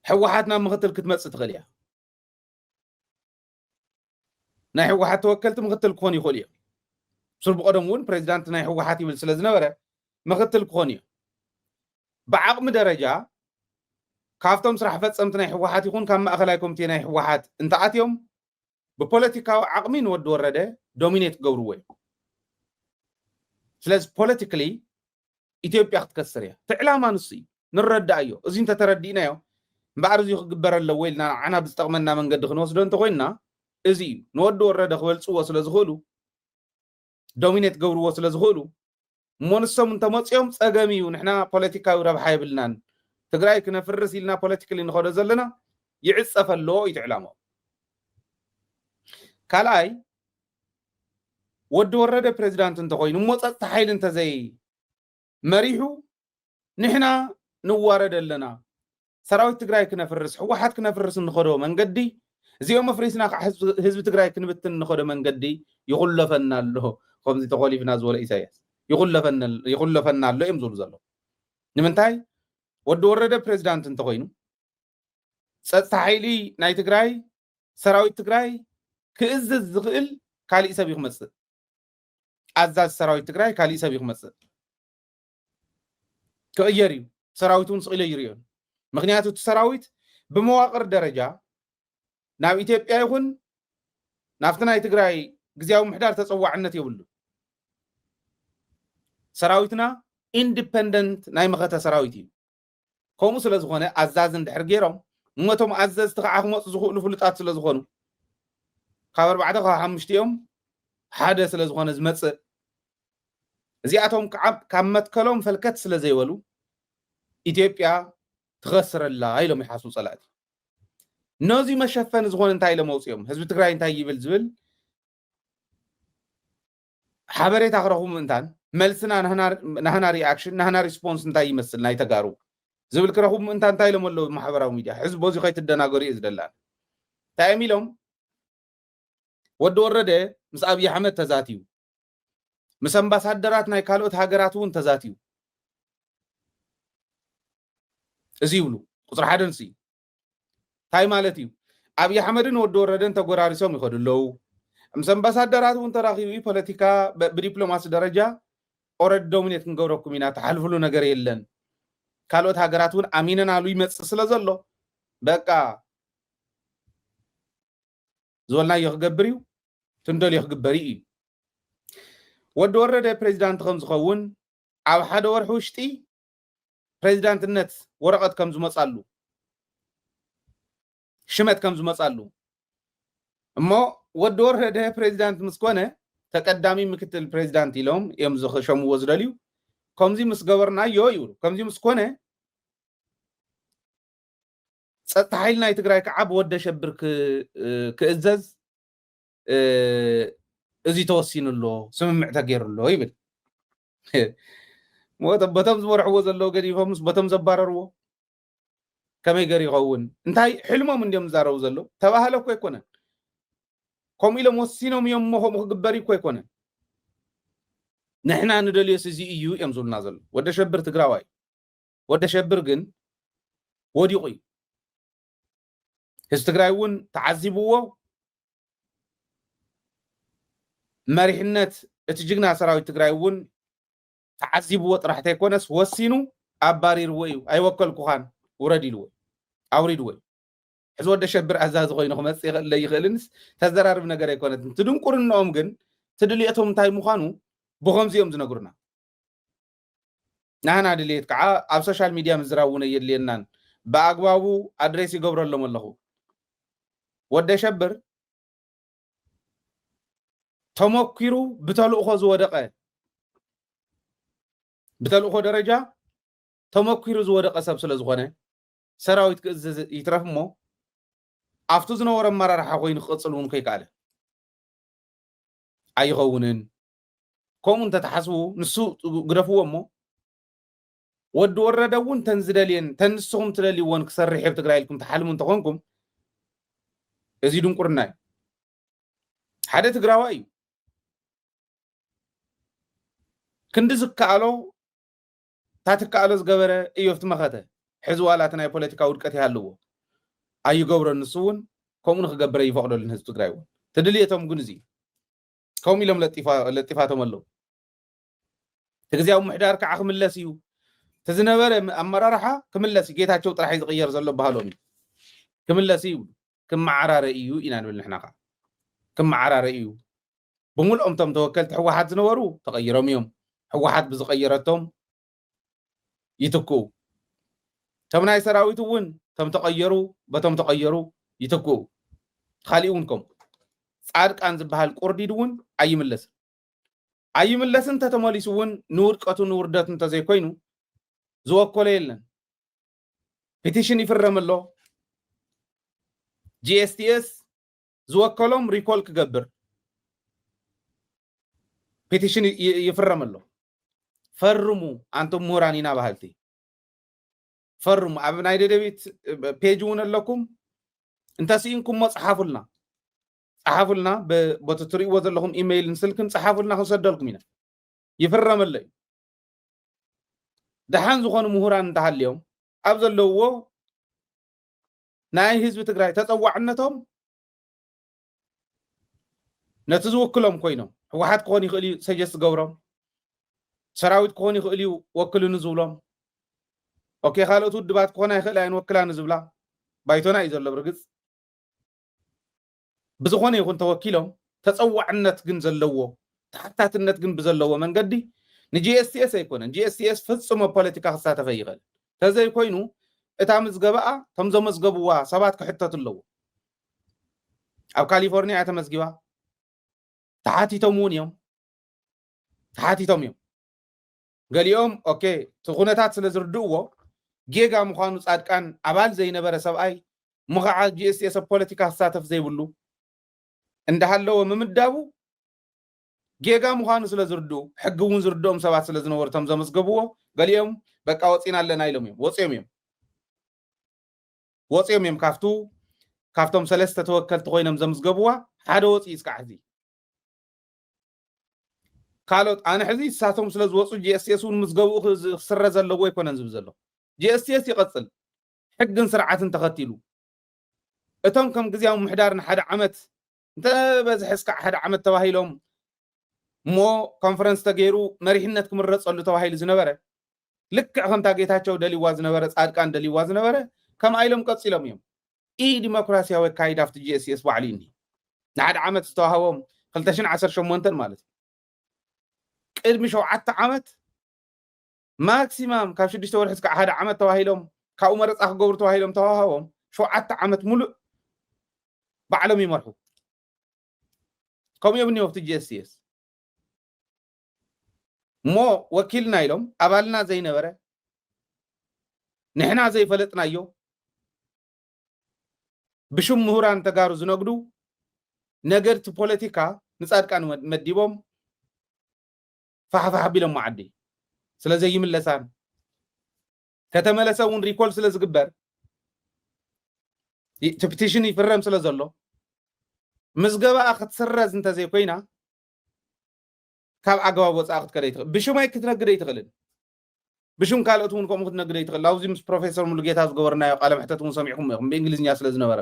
ህወሓት ናብ ምኽትል ክትመፅእ ትኽእል እያ። ናይ ህወሓት ተወከልቲ ምኽትል ክኾኑ ይኽእሉ እዮም። ሱር ብቐደም እውን ፕሬዚዳንት ናይ ህወሓት ይብል ስለ ዝነበረ ምኽትል ክኾኑ እዮም። ብዓቕሚ ደረጃ ካብቶም ስራሕ ፈፀምቲ ናይ ህወሓት ይኹን ካብ ማእኸላይ ኮሚቴ ናይ ህወሓት እንተኣትዮም ብፖለቲካዊ ዓቕሚ ንወዲ ወረደ ዶሚኔት ክገብርዎ እዮም። ስለዚ ፖለቲካሊ ኢትዮጵያ ክትከስር እያ። እቲ ዕላማ ንሱ እዩ። ንረዳእዮ። እዚ እንተተረዲእናዮ እምበኣር እዚ ክግበር ኣለዎ ኢልና ንዓና ብዝጠቕመና መንገዲ ክንወስዶ እንተኮይንና እዚ እዩ። ንወዲ ወረደ ክበልፅዎ ስለ ዝኽእሉ ዶሚኔት ገብርዎ ስለ ዝኽእሉ እሞ ንሶም እንተመፅኦም ፀገም እዩ። ንሕና ፖለቲካዊ ረብሓ የብልናን። ትግራይ ክነፍርስ ኢልና ፖለቲካሊ ንኸዶ ዘለና ይዕፀፍ ኣለዎ እዩ እቲ ዕላማኦም። ካልኣይ ወዲ ወረደ ፕሬዚዳንት እንተኮይኑ እሞ ፀጥታ ሓይሊ እንተዘይ መሪሑ ንሕና ንዋረድ ኣለና። ሰራዊት ትግራይ ክነፍርስ፣ ህወሓት ክነፍርስ እንኸዶ መንገዲ፣ እዚኦም ኣፍሪስና ከዓ ህዝቢ ትግራይ ክንብትን እንኸዶ መንገዲ ይኹለፈና ኣሎ። ከምዚ ተኾሊፍና ዝበሎ ኢሳያስ ይኹለፈና ኣሎ እዮም ዝብሉ ዘለዉ። ንምንታይ ወዲ ወረደ ፕሬዚዳንት እንተኾይኑ ፀጥታ ሓይሊ ናይ ትግራይ ሰራዊት ትግራይ ክእዝዝ ዝኽእል ካሊእ ሰብ እዩ ክመፅእ። ኣዛዚ ሰራዊት ትግራይ ካሊእ ሰብ እዩ ክመፅእ። ክቕየር እዩ። ሰራዊት እውን ስቕ ኢለ ይርእዮን። ምክንያቱ እቲ ሰራዊት ብመዋቕር ደረጃ ናብ ኢትዮጵያ ይኹን ናብቲ ናይ ትግራይ ግዜያዊ ምሕዳር ተፀዋዕነት የብሉ። ሰራዊትና ኢንዲፐንደንት ናይ መኸተ ሰራዊት እዩ። ከምኡ ስለ ዝኾነ ኣዛዚ እንድሕር ገይሮም እሞ እቶም ኣዘዝቲ ከዓ ክመፁ ዝኽእሉ ፍሉጣት ስለ ዝኾኑ ካብ ኣርባዕተ ካብ ሓሙሽተ እዮም ሓደ ስለ ዝኾነ ዝመፅእ እዚኣቶም ከዓ ካብ መትከሎም ፈልከት ስለ ዘይበሉ ኢትዮጵያ ትኸስረላ ኢሎም ይሓስቡ ፀላእቲ። ነዚ መሸፈኒ ዝኾነ እንታይ ኢሎም ኣውፅኦም ህዝቢ ትግራይ እንታይ ይብል ዝብል ሓበሬታ ክረኽቡ ምእንታን መልስና፣ ናህና ሪኣክሽን፣ ናህና ሪስፖንስ እንታይ ይመስል ናይ ተጋሩ ዝብል ክረኽቡ ምእንታ እንታይ ኢሎም ኣለዉ ማሕበራዊ ሚድያ? ሕዚ በዚ ከይትደናገሩ እየ ዝደላን። እንታይ እዮም ኢሎም? ወዲ ወረደ ምስ ኣብይ ኣሕመድ ተዛትዩ፣ ምስ ኣምባሳደራት ናይ ካልኦት ሃገራት እውን ተዛትዩ። እዚ ይብሉ ቁፅሪ ሓደ ንሱ እዩ። እንታይ ማለት እዩ? ኣብይ ኣሕመድን ወዲ ወረደን ተጎራሪሶም ይኸዱ ኣለዉ። ምስ ኣምባሳደራት እውን ተራኺቡ እዩ። ፖለቲካ ብ- ብዲፕሎማሲ ደረጃ ኦረድ ዶሚኔት ክንገብረኩም ኢና፣ ተሓልፍሉ ነገር የለን። ካልኦት ሃገራት እውን ኣሚነናሉ ይመፅእ ስለ ዘሎ በቃ ዝበልናዮ ክገብር እዩ፣ ትንደልዮ ክግበር እዩ። ወዲ ወረደ ፕሬዚዳንት ከም ዝኸውን ኣብ ሓደ ወርሒ ውሽጢ ፕሬዚዳንትነት ወረቐት ከም ዝመፃሉ፣ ሽመት ከም ዝመፃሉ፣ እሞ ወዲ ወረደ ፕሬዚዳንት ምስ ኮነ ተቀዳሚ ምክትል ፕሬዚዳንት ኢሎም እዮም ዝሸምዎ ዝደልዩ። ከምዚ ምስ ገበርናዮ ይብሉ። ከምዚ ምስ ኮነ ጸጥታ ሓይሊ ናይ ትግራይ ከዓ ብወዲ ኣሸብር ክ- ክእዘዝ እዚ ተወሲኑ ኣሎ፣ ስምምዕ ተገይሩ ኣሎ ይብል። በቶም ዝመርሕዎ ዘለዉ ገዲፎምስ በቶም ዘባረርዎ ከመይ ገር ይኸውን? እንታይ ሕልሞም እንዲዮም ዝዛረቡ ዘለዉ? ተባህለ እኮ ኣይኮነን። ከምኡ ኢሎም ወሲኖም እዮም እሞ ከምኡ ክግበር እኮ ኣይኮነን። ንሕና ንደልዮስ እዚ እዩ እዮም ዝብሉና ዘለዉ። ወዲ ኣሸብር ትግራዋይ እዩ። ወዲ ኣሸብር ግን ወዲቑ እዩ። ህዝቢ ትግራይ እውን ተዓዚብዎ። መሪሕነት እቲ ጅግና ሰራዊት ትግራይ እውን ተዓዚብዎ ጥራሕ ተይኮነስ ወሲኑ ኣባሪርዎ እዩ። ኣይወከልኩኻን፣ ውረድ ኢልዎ እዩ፣ ኣውሪድዎ እዩ። ሕዚ ወዲ ኣሸብር ኣዛዚ ኮይኑ ክመፅእ ይኽእል ለይኽእልንስ ተዘራርብ ነገር ኣይኮነትን። እቲ ድንቁርንኦም ግን እቲ ድልየቶም እንታይ ምዃኑ ብኸምዚ እዮም ዝነግሩና። ናህና ድልየት ከዓ ኣብ ሶሻል ሚድያ ምዝራብ እውን ኣየድልየናን፣ ብኣግባቡ ኣድሬስ ይገብረሎም ኣለኹ። ወዲ ኣሸብር ተመኪሩ ብተልእኾ ዝወደቐ፣ ብተልእኾ ደረጃ ተመኪሩ ዝወደቐ ሰብ ስለ ዝኾነ ሰራዊት ክእዝዝ ይትረፍ እሞ ኣብቲ ዝነበሮ ኣመራርሓ ኮይኑ ክቕፅል እውን ከይከኣለ ኣይኸውንን። ከምኡ እንተተሓስቡ ንሱ ግደፍዎ እሞ ወዲ ወረደ እውን ተን ዝደልየን ተን ንስኹም ትደልይዎን ክሰርሕ ኣብ ትግራይ ኢልኩም ትሓልሙ እንተኾንኩም እዚ ድንቁርና እዩ። ሓደ ትግራዋይ እዩ። ክንዲ ዝከኣሎ እታ ትከኣሎ ዝገበረ እዮፍቲ መኸተ ሕዚ ዋላ እቲ ናይ ፖለቲካ ውድቀት ይሃልዎ ኣይገብሮን። ንሱ እውን ከምኡ ንክገብር ኣይፈቕደሉን ህዝቢ ትግራይ እውን። ትድልየቶም ግን እዚ እዩ። ከምኡ ኢሎም ለጢፋ- ለጢፋቶም ኣለዉ። እቲ ግዜያዊ ምሕዳር ከዓ ክምለስ እዩ። እቲ ዝነበረ ኣመራርሓ ክምለስ እዩ። ጌታቸው ጥራሕ እዩ ዝቕየር ዘሎ በሃሎም እዩ። ክምለስ እዩ ይብሉ። ክመዓራረ እዩ ኢና ንብል ንሕና ከዓ። ክመዓራረ እዩ። ብምልኦም እቶም ተወከልቲ ህወሓት ዝነበሩ ተቐይሮም እዮም። ህወሓት ብዝቐየረቶም ይትክኡ። እቶም ናይ ሰራዊት እውን እቶም ተቐየሩ በቶም ተቐየሩ ይትክኡ። ካሊእ እውን ከምኡ። ፃድቃን ዝበሃል ቁርዲድ እውን ኣይምለስን። ኣይምለስን እንተተመሊሱ እውን ንውድቀቱ ንውርደቱ እንተዘይኮይኑ ዝወከሎ የለን። ፒቲሽን ይፍረም ኣሎ። ጂኤስቲኤስ ዝወከሎም ሪኮል ክገብር ፒቲሽን ይ- ይ- ይፍረም ኣሎ። ፈርሙ ኣንቱም ምሁራን ኢና በሃልቲ። ፈርሙ። ኣብ ናይ ደደቢት ፔጅ እውን ኣለኩም። እንተስኢንኩሞ ጸሓፉልና። ጸሓፉልና። ብ- በቲ ትርእይዎ ዘለኹም ኢሜይልን ስልክን ጸሓፉልና፣ ክንሰደልኩም ኢና። ይፍረመለይ። ደሓን ዝኾኑ ምሁራን እንተሃልዮም ኣብ ዘለውዎ ናይ ህዝቢ ትግራይ ተፀዋዕነቶም ነቲ ዝውክሎም ኮይኖም፣ ህወሓት ክኾን ይኽእል እዩ ሰጀስት ዝገብሮም፣ ሰራዊት ክኾን ይኽእል እዩ ወክልኒ ዝብሎም። ኦኬ፣ ካልኦት ውድባት ክኾና ይኽእል እየን ወክላኒ ዝብላ፣ ባይቶና እዩ ዘሎ ብርግፅ። ብዝኾነ ይኹን ተወኪሎም ተፀዋዕነት ግን ዘለዎ፣ ተሓታትነት ግን ብዘለዎ መንገዲ ንጂኤስቲኤስ ኣይኮነን። ጂኤስቲኤስ ፍጹም ኣብ ፖለቲካ ክሳተፍ ኣይኽእል። ተዘይኮይኑ እታ ምዝገባኣ እቶም ዘመዝገቡዋ ሰባት ክሕተቱ ኣለዎ። ኣብ ካሊፎርኒያ እያ ተመዝጊባ። ተሓቲቶም እውን እዮም። ተሓቲቶም እዮም። ገሊኦም ኦኬ እቲ ኩነታት ስለ ዝርድእዎ ጌጋ ምዃኑ ፃድቃን ኣባል ዘይነበረ ሰብኣይ እሞ ከዓ ጂኤስቲኤስ ኣብ ፖለቲካ ክሳተፍ ዘይብሉ እንዳሃለወ ምምዳቡ ጌጋ ምዃኑ ስለ ዝርድኡ፣ ሕጊ እውን ዝርድኦም ሰባት ስለ ዝነበሩ፣ እቶም ዘመዝገብዎ፣ ገሊኦም በቃ ወፂና ኣለና ኢሎም እዮም። ወፂኦም እዮም። ወፂኦም እዮም ካብቱ፣ ካብቶም ሰለስተ ተወከልቲ ኮይኖም ዘምዝገብዋ ሓደ ወፂኡ እስካዕ ሕዚ። ካልኦት ኣነ ሕዚ እሳቶም ስለ ዝወፁ ጂ ኤስ ቲ ኤስ እውን ምዝገብኡ ክስረ ዘለዎ ኣይኮነን ዝብል ዘሎ። ጂ ኤስ ቲ ኤስ ይቐፅል፣ ሕግን ስርዓትን ተኸቲሉ። እቶም ከም ግዜያዊ ምሕዳር ንሓደ ዓመት እንተ በዝሐ እስካዕ ሓደ ዓመት ተባሂሎም እሞ ኮንፈረንስ ተገይሩ መሪሕነት ክምረፀሉ ተባሂሉ ዝነበረ፣ ልክዕ ከምታ ጌታቸው ደልይዋ ዝነበረ፣ ፃድቃን ደልይዋ ዝነበረ፣ ከምኣ ኢሎም ቀፂሎም እዮም። ኢ ዲሞክራሲያዊ ኣካይዳ ኣብቲ ጂ ኤስ ኤስ ባዕሉ እዩ እኒሄ። ንሓደ ዓመት ዝተዋህቦም ክልተ ሽሕን ዓሰርተ ሸሞንተን ማለት እዩ። ቅድሚ ሸውዓተ ዓመት ማክሲማም ካብ ሽዱሽተ ወርሒ እስካዕ ሓደ ዓመት ተባሂሎም፣ ካብኡ መረፃ ክገብሩ ተባሂሎም ተዋህቦም፣ ሸውዓተ ዓመት ሙሉእ ባዕሎም ይመርሑ። ከምኡ እዮም እኒኦ ኣብቲ ጂ ኤስ ቲ ኤስ። እሞ ወኪልና ኢሎም ኣባልና ዘይነበረ፣ ንሕና ዘይፈለጥናዮ፣ ብሽም ምሁራን ተጋሩ ዝነግዱ ነገድቲ ፖለቲካ ንፃድቃን መድ-፣ መዲቦም ፋሕፋሕ ኣቢሎሞ ዓዲ። ስለ ዘይምለሳን ከተመለሰ እውን ሪኮል ስለ ዝግበር ይ-፣ እቲ ፒቲሽን ይፍረም ስለ ዘሎ ምዝገባኣ ክትስረዝ እንተዘይኮይና ካብ ኣገባብ ወፃኢ ክትከደ ይትኽእል። ብሽመይ ክትነግደ ይትኽእልን ብሽም ካልኦት እውን ከምኡ ክትነግደ ይትኽእል። ኣብዚ ምስ ፕሮፌሰር ሙሉጌታ ዝገበርናዮ ቃለ መሕተት እውን ሰሚዕኩም ኢኹም፣ ብእንግሊዝኛ ስለ ዝነበረ።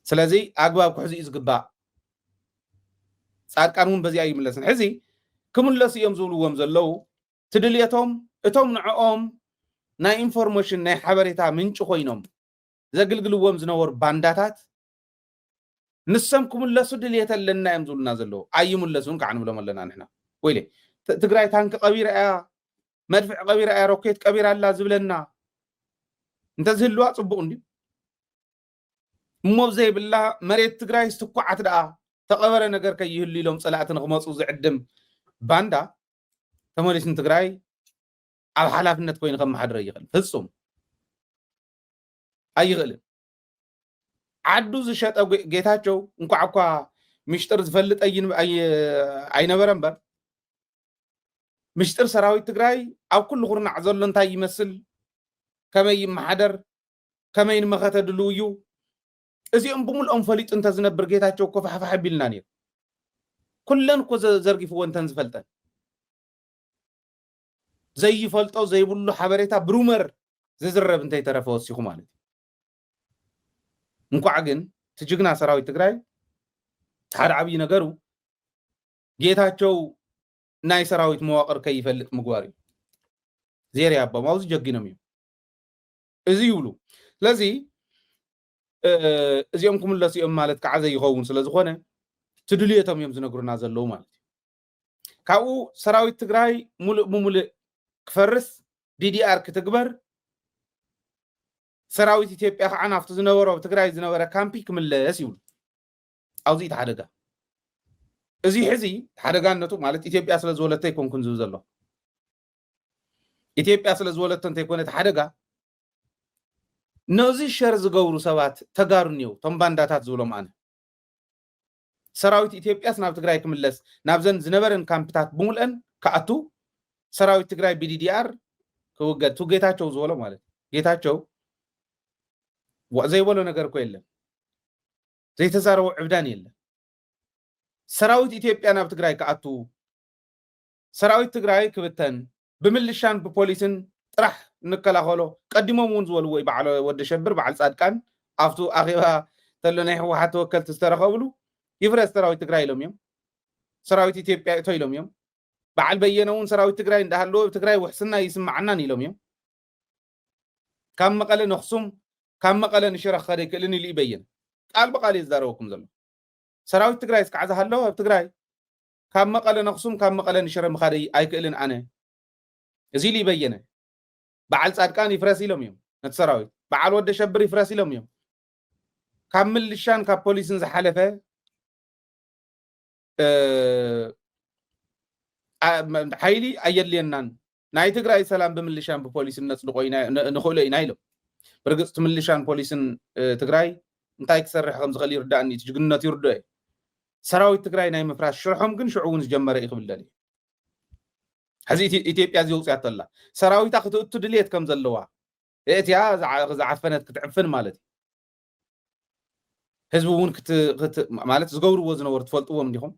ስለዚ ኣግባብ ክሕዙ እዩ ዝግባእ። ፃድቃን እውን በዚኣ ይምለስን። ሕዚ ክምለሱ እዮም ዝብልዎም ዘለዉ ትድልየቶም፣ እቶም ንዕኦም ናይ ኢንፎርሜሽን፣ ናይ ሓበሬታ ምንጪ ኮይኖም ዘግልግልዎም ዝነበሩ ባንዳታት ንሶም ክምለሱ ድልየት ኣለና እዮም ዝብሉና ዘለዉ። ኣይምለሱን ከዓ ንብሎም ኣለና ንሕና። ወይለ፣ ት-፣ ትግራይ ታንኪ ቀቢራ እያ፣ መድፍዕ ቀቢራ እያ፣ ሮኬት ቀቢራ ኣላ ዝብለና እንተዝህልዋ ፅቡቕ እንድዩ። እሞ ዘይብላ መሬት ትግራይ ስትኳዓት ደኣ ተቐበረ ነገር ከይህሉ ኢሎም ጸላእቲ ንኽመፁ ዝዕድም ባንዳ ተመሊሱ ንትግራይ ኣብ ሓላፍነት ኮይኑ ከመሓድር ኣይኽእል። ፍጹም ኣይኽእልን። ዓዱ ዝሸጠ ጌ-፣ ጌታቸው እንኳዕ እኳ ሚሽጥር ዝፈልጥ ኣይ-፣ ኣይ-፣ ኣይነበረ እምበር፣ ምሽጥር ሰራዊት ትግራይ ኣብ ኩሉ ኩርናዕ ዘሎ እንታይ ይመስል፣ ከመይ ይመሓደር፣ ከመይ ንመኸተ ድልው እዩ፣ እዚኦም ብምልኦም ፈሊጡ እንተዝነብር ጌታቸው እኮ ፋሕፋሕ ኣቢልና ነይሩ። ኩለን እኮ ዘ-፣ ዘርጊፍዎ እንተን ዝፈልጠን። ዘይፈልጦ ዘይብሉ ሓበሬታ ብሩመር ዝዝረብ እንተይተረፈ ወሲኹ ማለት እዩ። እንኳዕ ግን እቲ ጅግና ሰራዊት ትግራይ ሓደ ዓብዪ ነገሩ ጌታቸው ናይ ሰራዊት መዋቕር ከይፈልጥ ምግባር እዩ። ዜር ኣቦም ኣብዚ ጀጊኖም እዮም። እዚ ይብሉ። ስለዚ፣ እ፣ እዚኦም ክምለሱ እዮም ማለት ከዓ ዘይኸውን ስለ ዝኾነ፣ እቲ ድልየቶም እዮም ዝነግሩና ዘለዉ ማለት እዩ። ካብኡ ሰራዊት ትግራይ ሙሉእ ብሙሉእ ክፈርስ፣ ዲ ዲ ኣር ክትግበር፣ ሰራዊት ኢትዮጵያ ከዓ ናብቲ ዝነበሮ፣ ኣብ ትግራይ ዝነበረ ካምፒ ክምለስ ይብሉ። ኣብዚ እቲ ሓደጋ። እዚ ሕዚ ሓደጋነቱ ማለት ኢትዮጵያ ስለ ዝወለቶ ኣይኮንኩን ዝብል ዘሎ። ኢትዮጵያ ስለ ዝወለቶ እንተይኮነ እቲ ሓደጋ፣ ነዚ ሸር ዝገብሩ ሰባት ተጋሩ እኒው፣ እቶም ባንዳታት ዝብሎም ኣነ። ሰራዊት ኢትዮጵያስ ናብ ትግራይ ክምለስ፣ ናብዘን ዝነበረን ካምፕታት ብምልአን ክኣቱ፣ ሰራዊት ትግራይ ብ ዲ ዲ ኣር ክውገድ፣ ቱ ጌታቸው ዝበሎ ማለት እዩ። ጌታቸው ዋ-፣ ዘይበሎ ነገር እኮ የለን። ዘይተዛረቦ ዕብዳን የለን። ሰራዊት ኢትዮጵያ ናብ ትግራይ ክኣቱ፣ ሰራዊት ትግራይ ክብተን፣ ብምልሻን ብፖሊስን ጥራሕ ንከላኸሎ። ቀዲሞም እውን ዝበልዎ እዩ፣ በዓል ወዲ ሸብር፣ በዓል ፃድቃን፣ ኣብቱ ኣኼባ ተሎ ናይ ህወሓት ተወከልቲ ዝተረኸብሉ፣ ይፍረስ ሰራዊት ትግራይ ኢሎም እዮም። ሰራዊት ኢትዮጵያ እቶ ኢሎም እዮም። በዓል በየነ እውን ሰራዊት ትግራይ እንዳሃለወ፣ ትግራይ ውሕስና ይስማዓናን ኢሎም እዮም። ካብ መቐለ ነኽሱም፣ ካብ መቐለ ንሽረ ክኸደ ኣይክእልን ኢሉ እዩ በየነ። ቃል ብቃል እዩ ዝዛረበኩም ዘሎ። ሰራዊት ትግራይ እስካዕ ዝሃለወ ኣብ ትግራይ፣ ካብ መቐለ ነኽሱም፣ ካብ መቐለ ንሽረ ምኻደ ኣይክእልን ኣነ። እዚ ኢሉ እዩ በየነ። በዓል ፃድቃን ይፍረስ ኢሎም እዮም ነቲ ሰራዊት። በዓል ወደ ሸብር ይፍረስ ኢሎም እዮም። ካብ ምልሻን ካብ ፖሊስን ዝሓለፈ፣ እ፣ ኣ-፣ መ-፣ ሓይሊ ኣየድልየናን። ናይ ትግራይ ሰላም ብምልሻን ብፖሊስን ነፅድቆ ኢና፣ ን-፣ ንኽእሎ ኢና ኢሎም። ብርግፅ እቲ ምልሻን ፖሊስን፣ እ፣ ትግራይ እንታይ ክሰርሕ ከም ዝኽእል ይርዳእኒ፣ እቲ ጅግንነት ይርድኦ እዩ። ሰራዊት ትግራይ ናይ ምፍራስ ሽርሖም ግን ሽዑ እውን ዝጀመረ እዩ ክብል ደልየ። ሕዚ ኢትዮ- ኢትዮጵያ እዚ ውፅያቶ ኣላ። ሰራዊታ ክትእቱ ድልየት ከም ዘለዋ፣ እእትያ ዝዓ- ዝዓፈነት ክትዕፍን ማለት እዩ። ህዝቢ እውን ክት- ክት- ማለት ዝገብርዎ ዝነበሩ ትፈልጥዎም እንዲኹም።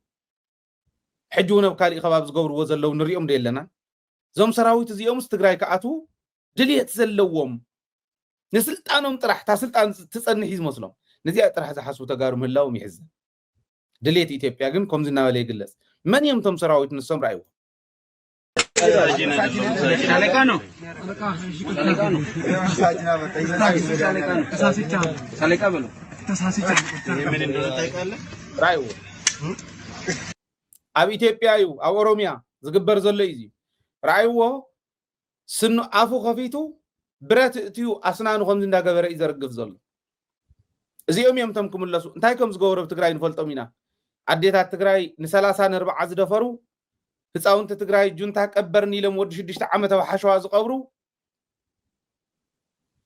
ሕጂ እውን ኣብ ካሊእ ከባቢ ዝገብርዎ ዘለዉ ንሪኦም ዶ የለና? እዞም ሰራዊት እዚኦምስ ትግራይ ክኣትዉ ድልየት ዘለዎም፣ ንስልጣኖም ጥራሕ፣ እታ ስልጣን ትጸንሕ እዩ ዝመስሎም። ነዚኣ ጥራሕ ዝሓስቡ ተጋሩ ምህላዎም ይሕዝን። ድልየት ኢትዮጵያ ግን ከምዚ እናበለ ይግለጽ። መን እዮም እቶም ሰራዊት? ንሶም ረኣይዎ። ሻለቃ ነው። ሻለቃ በለው። ረኣይዎ። ኣብ ኢትዮጵያ እዩ፣ ኣብ ኦሮሚያ ዝግበር ዘሎ እዩ። ረኣይዎ። ስኑ ኣፉ ከፊቱ ብረት እትዩ ኣስናኑ ከምዚ እንዳገበረ እዩ ዘርግፍ ዘሎ። እዚኦም እዮም እቶም ክምለሱ። እንታይ ከም ዝገበሩ ኣብ ትግራይ ንፈልጦም ኢና። ኣዴታት ትግራይ ንሰላሳ ንርብዓ ዝደፈሩ፣ ህፃውንቲ ትግራይ ጁንታ ቀበርን ኢሎም ወዲ ሽዱሽተ ዓመት ኣብ ሓሸዋ ዝቐብሩ፣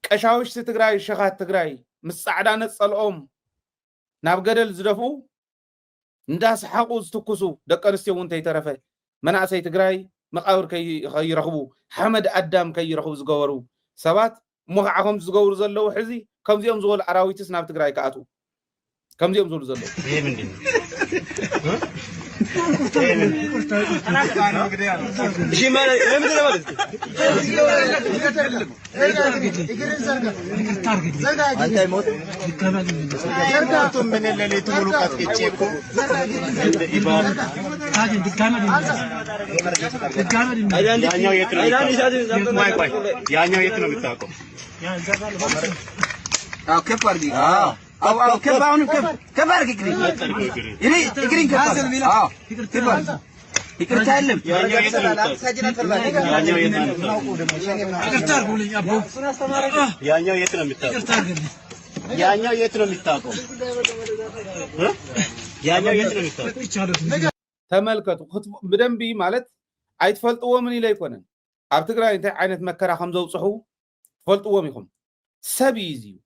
ቀሻውሽቲ ትግራይ፣ ሸኻት ትግራይ ምስ ፃዕዳ ነፀልኦም ናብ ገደል ዝደፍኡ፣ እንዳሰሓቑ ዝትኩሱ ደቂ ኣንስትዮ እውን ተይተረፈ መናእሰይ ትግራይ መቃብር ከይ- ከይረኽቡ፣ ሓመድ ኣዳም ከይረኽቡ ዝገበሩ ሰባት እሞ ከዓ ከምዚ ዝገብሩ ዘለዉ ሕዚ ከምዚኦም ዝበሉ ኣራዊትስ ናብ ትግራይ ክኣትዉ ከምዚኦም ዝብሉ ዘለዉ። ይሄ ምንድን ነው? እሺ ማለት ይሄ ምንድን ነው ማለት? ያኛው የት ነው የሚታወቀው? ቆይ ቆይ፣ ያኛው የት ነው የሚታወቀው? አዎ፣ ከፍ አድርጊ። አዎ፣ አዎ፣ ከፍ፣ አሁንም ከፍ፣ ከፍ አድርጊ። እግሪ፣ እግሪ፣ እግሪን ከፍ አድርጊ። አዎ፣ ከፍ አድርጊ። ይቅርታ የለም። ያኛው የት ነው የሚታወቀው? ያኛው የት ነው የሚታወቀው? ይቅርታ አድርጉልኝ አቦ። ያኛው የት ነው የሚታወቀው? ይቅርታ አድርግልኝ። ያኛው የት ነው የሚታወቀው? እ? ያኛው የት ነው የሚታወቀው? ይቻሉት ተመልከቱ። ክት- ብደንቢ ማለት ኣይትፈልጥዎምን ኢለ ኣይኮነን። ኣብ ትግራይ እንታይ ዓይነት መከራ ከም ዘውፅሑ ትፈልጥዎም ኢኹም። ሰብ እዩ እዚ እዩ።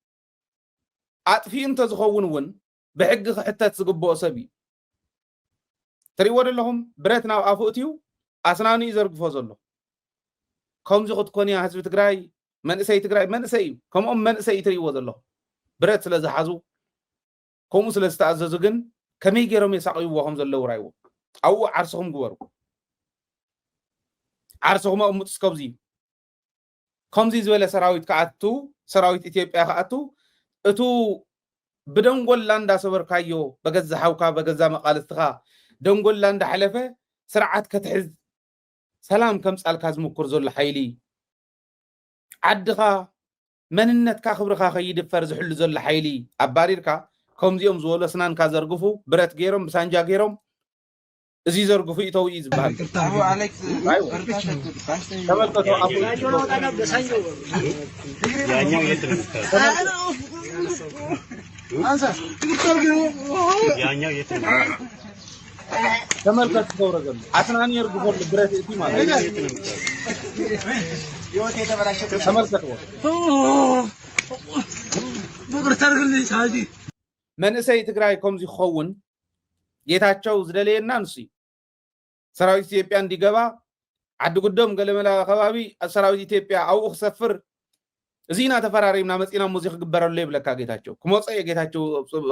ኣጥፊኡ እንተዝኸውን እውን ብሕጊ ክሕተት ዝግብኦ ሰብ እዩ። ትሪእዎ ዘለኹም ብረት ናብ ኣፉ እትዩ ኣስናኑ እዩ ዘርግፎ ዘሎ። ከምዚ ክትኮን እያ ህዝቢ ትግራይ፣ መንእሰይ ትግራይ፣ መንእሰይ እዩ። ከምኦም መንእሰይ እዩ ትሪእዎ ዘለኹም። ብረት ስለ ዝሓዙ፣ ከምኡ ስለ ዝተኣዘዙ ግን ከመይ ገይሮም የሳቕይዎ ከም ዘለዉ ራይዎ። ኣብኡ ዓርስኹም ግበሩ። ዓርስኹም ኣቕምጡ እስከብዚ። ከምዚ ዝበለ ሰራዊት ክኣቱ፣ ሰራዊት ኢትዮጵያ ክኣቱ፣ እቱ ብደንጎላ እንዳሰበርካዮ በገዛ ሓውካ በገዛ መቃልስትኻ ደንጎላ እንዳሓለፈ ስርዓት ከትሕዝ ሰላም ከምጻልካ ዝምኩር ዘሎ ሓይሊ፣ ዓድኻ መንነትካ ክብርኻ ከይድፈር ዝሕሉ ዘሎ ሓይሊ ኣባሪርካ፣ ከምዚኦም ዝበሉ ኣስናንካ ዘርግፉ ብረት ገይሮም ብሳንጃ ገይሮም እዚ ዘርግፉ ይተው እዩ ዝበሃል። ይቅርታ ኣይዎ። ተመልከቱ፣ ኣቦ ያኛው የት ነው የሚታወቀው? ያኛው የት ነው? ተመልከቱ፣ ተውረ ዘሎ ኣስናኒ የርግፎሉ ብረት እቲ ማለት እዩ። ተመልከትዎ። ይቅርታ አድርግልኝ ሳጂ። መንእሰይ ትግራይ ከምዚ ክኸውን ጌታቸው ዝደለየና ንሱ እዩ። ሰራዊት ኢትዮጵያ እንዲገባ ዓዲ ጉዶም ገለመላ ከባቢ ሰራዊት ኢትዮጵያ ኣብኡ ክሰፍር እዚ ኢና ተፈራሪምና መፂና እሞ እዚ ክግበረሉ የብለካ ጌታቸው። ክመፆ እየ ጌታቸው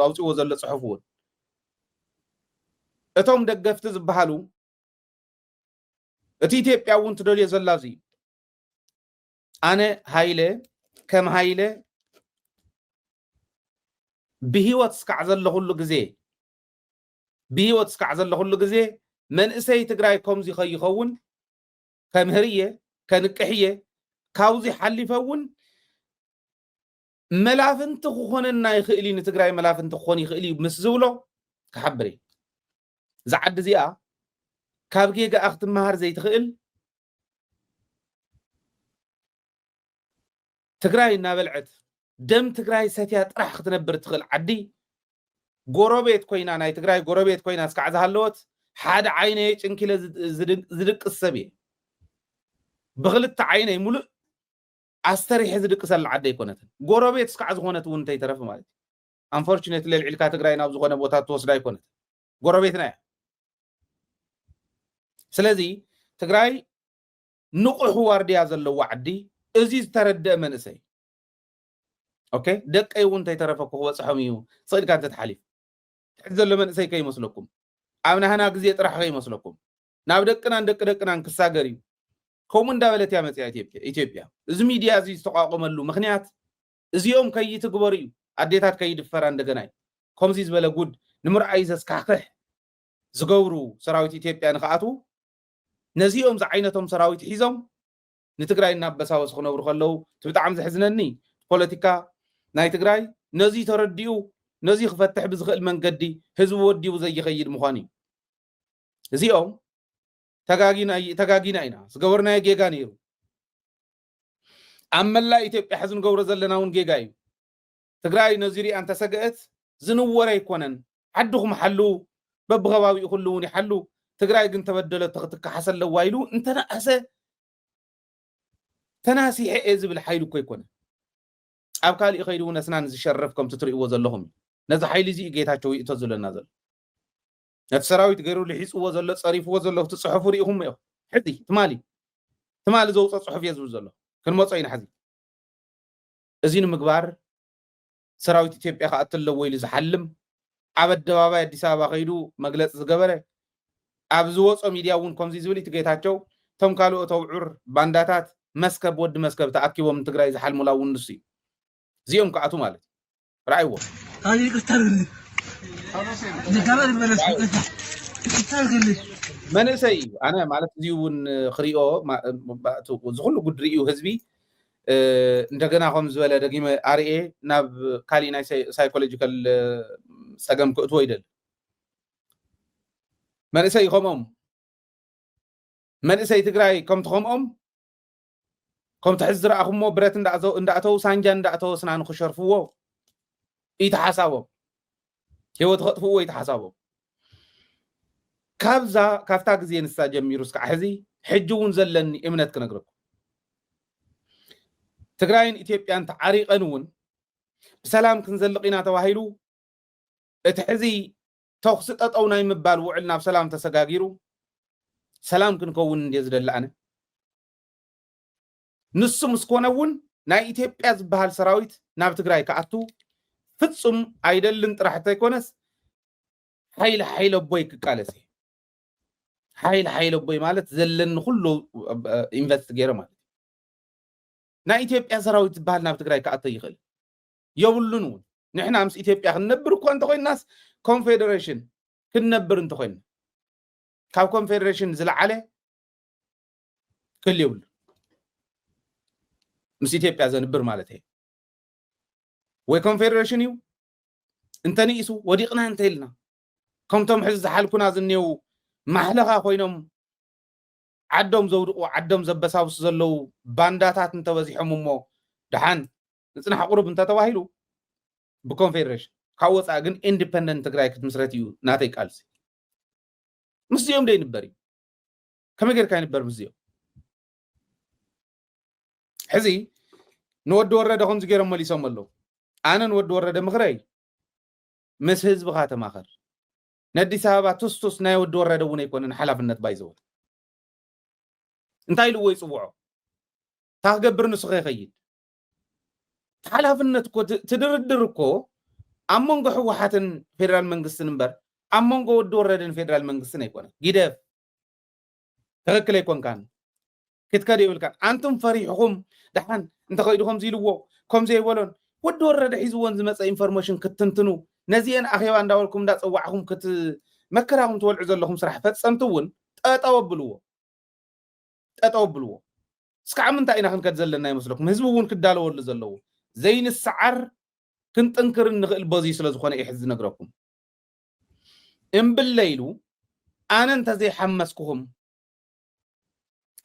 ኣውፅዎ ዘሎ ፅሑፍ እውን። እቶም ደገፍቲ ዝበሃሉ እቲ ኢትዮጵያ እውን ትደልዮ ዘላ እዚ እዩ። ኣነ ሃይለ ከም ሃይለ ብህይወት እስካዕ ዘለኹሉ ግዜ ብህይወት እስካዕ ዘለኹሉ ግዜ መንእሰይ ትግራይ ከምዚ ከይኸውን ከምህር እየ፣ ከንቅሕ እየ። ካብዚ ሓሊፈ እውን መላፍንቲ ክኾነና ይኽእል እዩ፣ ንትግራይ መላፍንቲ ክኾን ይኽእል እዩ ምስ ዝብሎ ክሓብር እየ። እዛ ዓዲ እዚኣ ካብ ጌጋኣ ክትመሃር ዘይትኽእል ትግራይ እናበልዐት ደም ትግራይ ሰትያ ጥራሕ ክትነብር ትኽእል ዓዲ ጎረቤት ኮይና ናይ ትግራይ ጎረቤት ኮይና እስካዕ ዝሃለወት ሓደ ዓይነየ ጭንኪለ ዝድቅስ ሰብ እየ። ብክልተ ዓይነይ ሙሉእ ኣስተሪሐ ዝድቅሰላ ዓዲ ኣይኮነትን። ጎረቤት እስካዕ ዝኾነት እውን እንተይተረፈ ማለት እዩ። ኣንፎርቹኔትሊ ኣልዒልካ ትግራይ ናብ ዝኾነ ቦታ ትወስዳ ኣይኮነትን። ጎረቤትና እያ። ስለዚ ትግራይ ንቑሕ ዋርድያ ዘለዎ ዓዲ፣ እዚ ዝተረደአ መንእሰይ፣ ኦኬ፣ ደቀይ እውን እንተይተረፈኩ ክበፅሖም እዩ፣ ስቕ ኢልካ እንተትሓሊፍ። ትሕት ዘሎ መንእሰይ ከይመስለኩም፣ ኣብ ናህና ግዜ ጥራሕ ከይመስለኩም፣ ናብ ደቅናን ደቂ ደቅናን ክሳገር እዩ። ከምኡ እንዳበለት እያ መፅያ ኢትዮጵያ። ኢትዮጵያ እዚ ሚድያ እዚ ዝተቋቆመሉ ምክንያት እዚኦም ከይትግበሩ እዩ። ኣዴታት ከይድፈራ እንደገና እዩ። ከምዚ ዝበለ ጉድ ንምርኣዩ ዘስካሕክሕ ዝገብሩ ሰራዊት ኢትዮጵያ ንክኣትዉ፣ ነዚኦም ዝዓይነቶም ሰራዊት ሒዞም ንትግራይ እናበሳበሱ ክነብሩ ከለዉ፣ እቲ ብጣዕሚ ዘሕዝነኒ፣ ፖለቲካ ናይ ትግራይ ነዚ ተረዲኡ፣ ነዚ ክፈትሕ ብዝኽእል መንገዲ ህዝቢ ወዲቡ ዘይኸይድ ምዃኑ እዩ። እዚኦም ተጋጊና፣ ተጋጊና ኢና፣ ዝገበርናዮ ጌጋ ነይሩ። ኣብ መላእ ኢትዮጵያ ሕዚ ንገብሮ ዘለና እውን ጌጋ እዩ። ትግራይ ነዚ ሪኣ እንተሰገአት ዝንወር ኣይኮነን። ዓድኹም ሓልዉ፣ በብኸባቢኡ ኩሉ እውን ይሓሉ። ትግራይ ግን ተበደለቶ ክትከሓስ ኣለዋ ኢሉ እንተነኣሰ ተናሲሐ እየ ዝብል ሓይሊ እኮ ኣይኮነን። ኣብ ካሊእ ከይዱ እውን ኣስናን ዝሸርፍ ከምቲ ትርእይዎ ዘለኹም እዩ። ነዚ ሓይሊ እዚ እዩ ጌታቸው ይእቶ ዝብለና ዘሎ። ነቲ ሰራዊት ገይሩ ልሒፅዎ ዘሎ፣ ፀሪፍዎ ዘሎ፣ እቲ ፅሑፉ ርኢኹም ኢኹም። ሕዚ ትማሊ፣ ትማሊ ዘውፀ ፅሑፍ እየ ዝብል ዘሎ። ክንመፆ ኢና ሕዚ። እዚ ንምግባር ሰራዊት ኢትዮጵያ ክኣቱ ኣለዎ ኢሉ ዝሓልም፣ ኣብ ኣደባባይ ኣዲስ ኣበባ ከይዱ መግለፂ ዝገበረ፣ ኣብ ዝወፆ ሚድያ እውን ከምዚ ዝብል እቲ ጌታቸው፣ እቶም ካልኦት ኣውዑር ባንዳታት መስከብ ወዲ መስከብ ተኣኪቦም ንትግራይ ዝሓልሙላ እውን ንሱ እዩ። እዚኦም ክኣቱ ማለት እዩ። ረኣይዎ። ኣይ፣ ይቅርታ አድርግልኝ። እንደገና ልመለስ፣ ይቅርታ። ይቅርታ አድርግልኝ። መንእሰይ እዩ። ኣነ ማለት እዚ እውን ክሪኦ ማ-፣ ማ-፣ እዚ ኩሉ ጉድ ርእዩ ህዝቢ፣ እ፣ እንደገና ከም ዝበለ ደጊመ ኣርኤ ናብ ካሊእ ናይ ሳይ-፣ ሳይኮሎጂካል፣ እ፣ ጸገም ክእትዎ ይደሊ። መንእሰይ ከምኦም፣ መንእሰይ ትግራይ ከምቲ ከምኦም፣ ከምቲ ሕዚ ዝረኣኹሞ ብረት እንዳእዘው-፣ እንዳእተው ሳንጃ እንዳእተወ ስናኑ ክሸርፍዎ እዩ ተሓሳቦም። ህይወት ከጥፍእዎ እዩ ተሓሳቦም። ካብዛ፣ ካብታ ግዜ ንሳ ጀሚሩ እስካዕ ሕዚ፣ ሕጂ እውን ዘለኒ እምነት ክነግረኩም። ትግራይን ኢትዮጵያን ተዓሪቐን እውን ብሰላም ክንዘልቕ ኢና ተባሂሉ፣ እቲ ሕዚ ተኹሲ ጠጠው ናይ ምባል ውዕል ናብ ሰላም ተሰጋጊሩ፣ ሰላም ክንከውን እንድየ ዝደሊ ኣነ። ንሱ ምስ ኮነ እውን ናይ ኢትዮጵያ ዝበሃል ሰራዊት ናብ ትግራይ ክኣቱ ፍጹም ኣይደልን ጥራሕ እንተይኮነስ፣ ሓይሊ ሓይሊ ኣቦይ ክቃለስ እየ። ሓይሊ ሓይሊ ኣቦይ ማለት ዘለኒ ኩሉ፣ እ፣ ኢንቨስት ገይረ ማለት እዩ። ናይ ኢትዮጵያ ሰራዊት ዝበሃል ናብ ትግራይ ክኣቶ ይኽእል የብሉን እውን። ንሕና ምስ ኢትዮጵያ ክንነብር እኳ እንተኮይናስ፣ ኮንፌደሬሽን ክንነብር እንተኮይና፣ ካብ ኮንፌደሬሽን ዝለዓለ ክህሉ የብሉን። ምስ ኢትዮጵያ ዘንብር ማለት እየ። ወይ ኮንፌደሬሽን እዩ፣ እንተንኢሱ ወዲቕና እንተኢልና፣ ከምቶም ሕዚ ዝሓልኩና ዝኔው ማሕለኻ ኮይኖም ዓዶም ዘውድቑ፣ ዓዶም ዘበሳብሱ ዘለዉ ባንዳታት እንተበዚሖም እሞ ደሓን ንጽናሕ ቁሩብ እንተተባሂሉ፣ ብኮንፌደሬሽን፣ ካብ ወጻኢ ግን ኢንዲፐንደንት ትግራይ ክትምስረት እዩ ናተይ ቃልሲ። ምስዚኦም ዶ ይንበር እዩ? ከመይ ጌርካ ይንበር ምስዚኦም? ሕዚ ንወዲ ወረደ ከምዚ ገይሮም መሊሶም ኣለዉ። ኣነ ንወዲ ወረደ ምኽረይ፣ ምስ ህዝብኻ ተማኸር። ነዲስ ኣበባ ቱስቱስ ናይ ወዲ ወረደ እውን ኣይኮነን ሓላፍነት ባይዘወ። እንታይ ኢልዎ ይፅውዖ? እንታይ ክገብር ንሱ ከይኸይድ? ሓላፍነት እኮ ት-፣ ትድርድር እኮ ኣብ መንጎ ህወሓትን ፌደራል መንግስትን እምበር ኣብ መንጎ ወዲ ወረደን ፌደራል መንግስትን ኣይኮነን። ጊደፍ። ትኽክል ኣይኮንካን። ክትከድ የብልካን። ኣንቱም ፈሪሕኹም ደሓን እንተኸይዱ ከምዚ ኢልዎ፣ ከምዚ ኣይበሎን። ወዲ ወረደ ሒዝዎን ዝመፀ ኢንፎርሜሽን ክትትንትኑ፣ ነዚአን ኣኼባ እንዳበልኩም እንዳፀዋዕኹም ክት-፣ መከራኹም ትበልዑ ዘለኹም ስራሕ ፈፀምቲ እውን ጠጠው ኣብልዎ። ጠጠው ኣብልዎ። እስካዕ ምንታይ ኢና ክንከድ ዘለና ይመስለኩም? ህዝቢ እውን ክዳለወሉ ዘለዎ። ዘይንሰዓር ክንጥንክር እንኽእል በዚ ስለ ዝኾነ እዩ ሕዚ ዝነግረኩም። እምብለ ኢሉ ኣነ እንተዘይሓመስኩኹም፣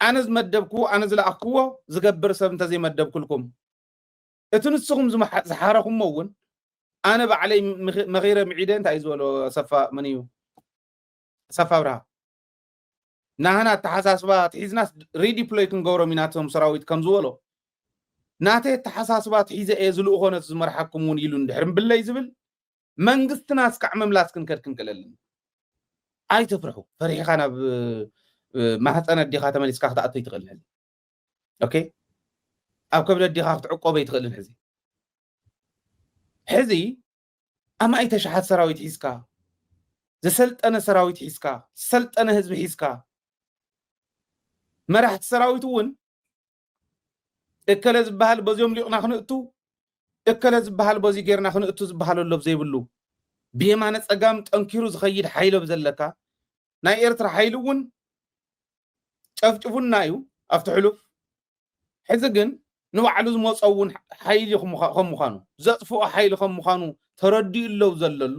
ኣነ ዝመደብክዎ፣ ኣነ ዝለኣኽክዎ ዝገብር ሰብ እንተዘይመደብኩልኩም፣ እቲ ንስኹም ዝመሓ-፣ ዝሓረኹሞ እውን ኣነ ባዕለይ ምኽ-፣ መኺረ ምዒደ እንታይ እዩ ዝበሎ ኣሰፋ፣ መን እዩ? ኣሰፋ ኣብርሃ። ናህና ኣተሓሳስባ ትሒዝናስ ሪዲፕሎይ ክንገብሮም ኢና እቶም ሰራዊት ከም ዝበሎ፣ ናተይ ኣተሓሳስባ ትሒዘ እየ ዝልእኾ ነቲ ዝመርሓኩም እውን ኢሉ እንድሕር እምብለይ ዝብል፣ መንግስትና እስካዕ ምምላስ ክንከድ ክንክእል ኣለና። ኣይትፍርሑ። ፈሪሕኻ ናብ ማህፀን ኣዴኻ ተመሊስካ ክትኣቶ ኣይትኽእልን ሕዚ። ኦኬ፣ ኣብ ከብዲ ኣዴኻ ክትዕቆብ ኣይትኽእልን ሕዚ። ሕዚ ኣማኢተ ሸሓት ሰራዊት ሒዝካ፣ ዝሰልጠነ ሰራዊት ሒዝካ፣ ዝሰልጠነ ህዝቢ ሒዝካ፣ መራሕቲ ሰራዊት እውን እከለ ዝበሃል በዚኦም ሊቕና ክንእቱ፣ እከለ ዝበሃል በዚ ጌርና ክንእቱ ዝበሃል ኣሎ ዘይብሉ፣ ብየማነ ጸጋም ጠንኪሩ ዝኸይድ ሓይሊ ዘለካ ናይ ኤርትራ ሓይሊ እውን ጨፍጭፉና እዩ ኣብቲ ሕሉፍ። ሕዚ ግን ንባዕሉ ዝመጾ እውን ሓይሊ ከም ምዃኑ፣ ዘጥፍኦ ሓይሊ ከም ምዃኑ ተረዲኡ ኣለዉ ዘለሉ።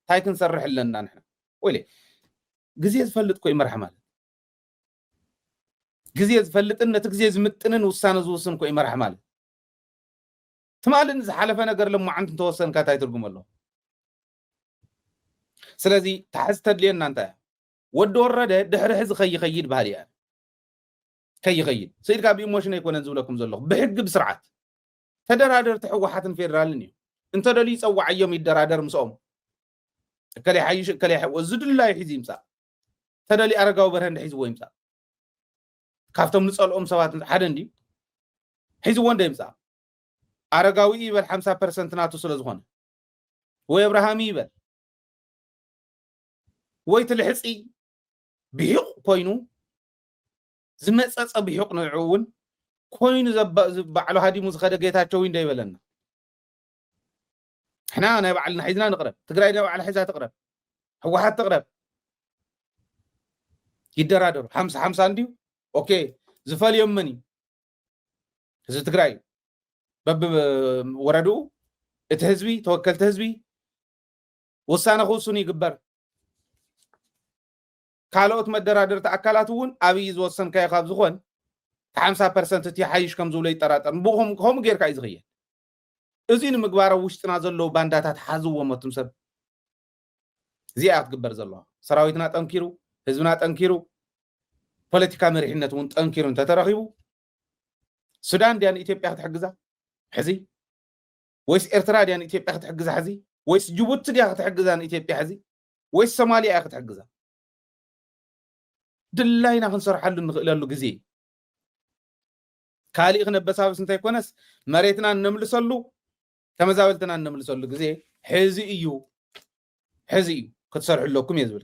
እንታይ ክንሰርሕ ኣለና ንሕና? ወይለ፣ ግዜ ዝፈልጥ ኮ ይመርሕ ማለት፣ ግዜ ዝፈልጥን ነቲ ግዜ ዝምጥንን ውሳነ ዝውስን ኮ ይመርሕ ማለት። ትማልን ዝሓለፈ ነገር ለማዓንቲ እንተወሰንካ እንታይ ትርጉም ኣለዎ? ስለዚ ታሕዚ ተድልየና እንታይ እያ? ወዲ ወረደ ድሕሪ ሕዚ ከይኸይድ ባህል እያ። ከይኸይድ ስኢልካ ብኢሞሽን ኣይኮነን ዝብለኩም ዘለኹ፣ ብሕጊ ብስርዓት። ተደራደርቲ ህወሓትን ፌደራልን እዩ። እንተደልዩ ይፀዋዓዮም ይደራደር ምስኦም። እከለ ሓይሽ እከለ ዝድላዩ ሒዙ ይምፃእ። ተደልዩ ኣረጋዊ በርሀ እንደ ሒዝዎ ይምፃእ። ካብቶም ንፀልኦም ሰባት ሓደ እንድዩ። ሒዝዎ እንደ ይምፃእ። ኣረጋዊ ይበል ሓምሳ ፐርሰንት ናቱ ስለ ዝኾነ፣ ወይ ኣብርሃም ይበል፣ ወይ ትልሕፂ ብሒቕ ኮይኑ ዝመፀፀ ብሒቕ ንዕኡ እውን ኮይኑ ዘባ- ዝ- ባዕሉ ሃዲሙ ዝኸደ ጌታቸው እንደ ይበለና። ሕና ናይ ባዕልና ሒዝና ንቕረብ። ትግራይ ናይ ባዕላ ሒዛ ትቕረብ። ህወሓት ትቕረብ። ይደራደሩ። ሓምሳ ሓምሳ እንድዩ። ኦኬ፣ ዝፈልዮም መን እዩ? ህዝቢ ትግራይ እዩ። በብወረድኡ እቲ ህዝቢ፣ ተወከልቲ ህዝቢ ውሳነ ክውስኑ ይግበር። ካልኦት መደራደርቲ ኣካላት እውን ኣብይ ዝወሰንካዮ ካብ ዝኾን ሓምሳ ፐርሰንት እቲ ሓይሽ ከም ዝብሎ ይጠራጠር። ብኸም- ከምኡ ጌርካ እዩ ዝኽየድ። እዚ ንምግባር ኣብ ውሽጥና ዘለዉ ባንዳታት ሓዝዎም ኣቱም ሰብ። እዚኣ ክትግበር ዘለዋ። ሰራዊትና ጠንኪሩ፣ ህዝብና ጠንኪሩ፣ ፖለቲካ መሪሕነት እውን ጠንኪሩ እንተተረኺቡ፣ ሱዳን ድያ ንኢትዮጵያ ክትሕግዛ ሕዚ? ወይስ ኤርትራ ድያ ንኢትዮጵያ ክትሕግዛ ሕዚ? ወይስ ጅቡቲ ድያ ክትሕግዛ ንኢትዮጵያ ሕዚ? ወይስ ሶማልያ እያ ክትሕግዛ? ድላይና ክንሰርሓሉ እንኽእለሉ ግዜ እዩ። ካሊእ ክነበሳብስ እንተይኮነስ መሬትና እነምልሰሉ፣ ተመዛበልትና እነምልሰሉ ግዜ ሕዚ እዩ። ሕዚ እዩ ክትሰርሑ ኣለኩም እየ ዝብል።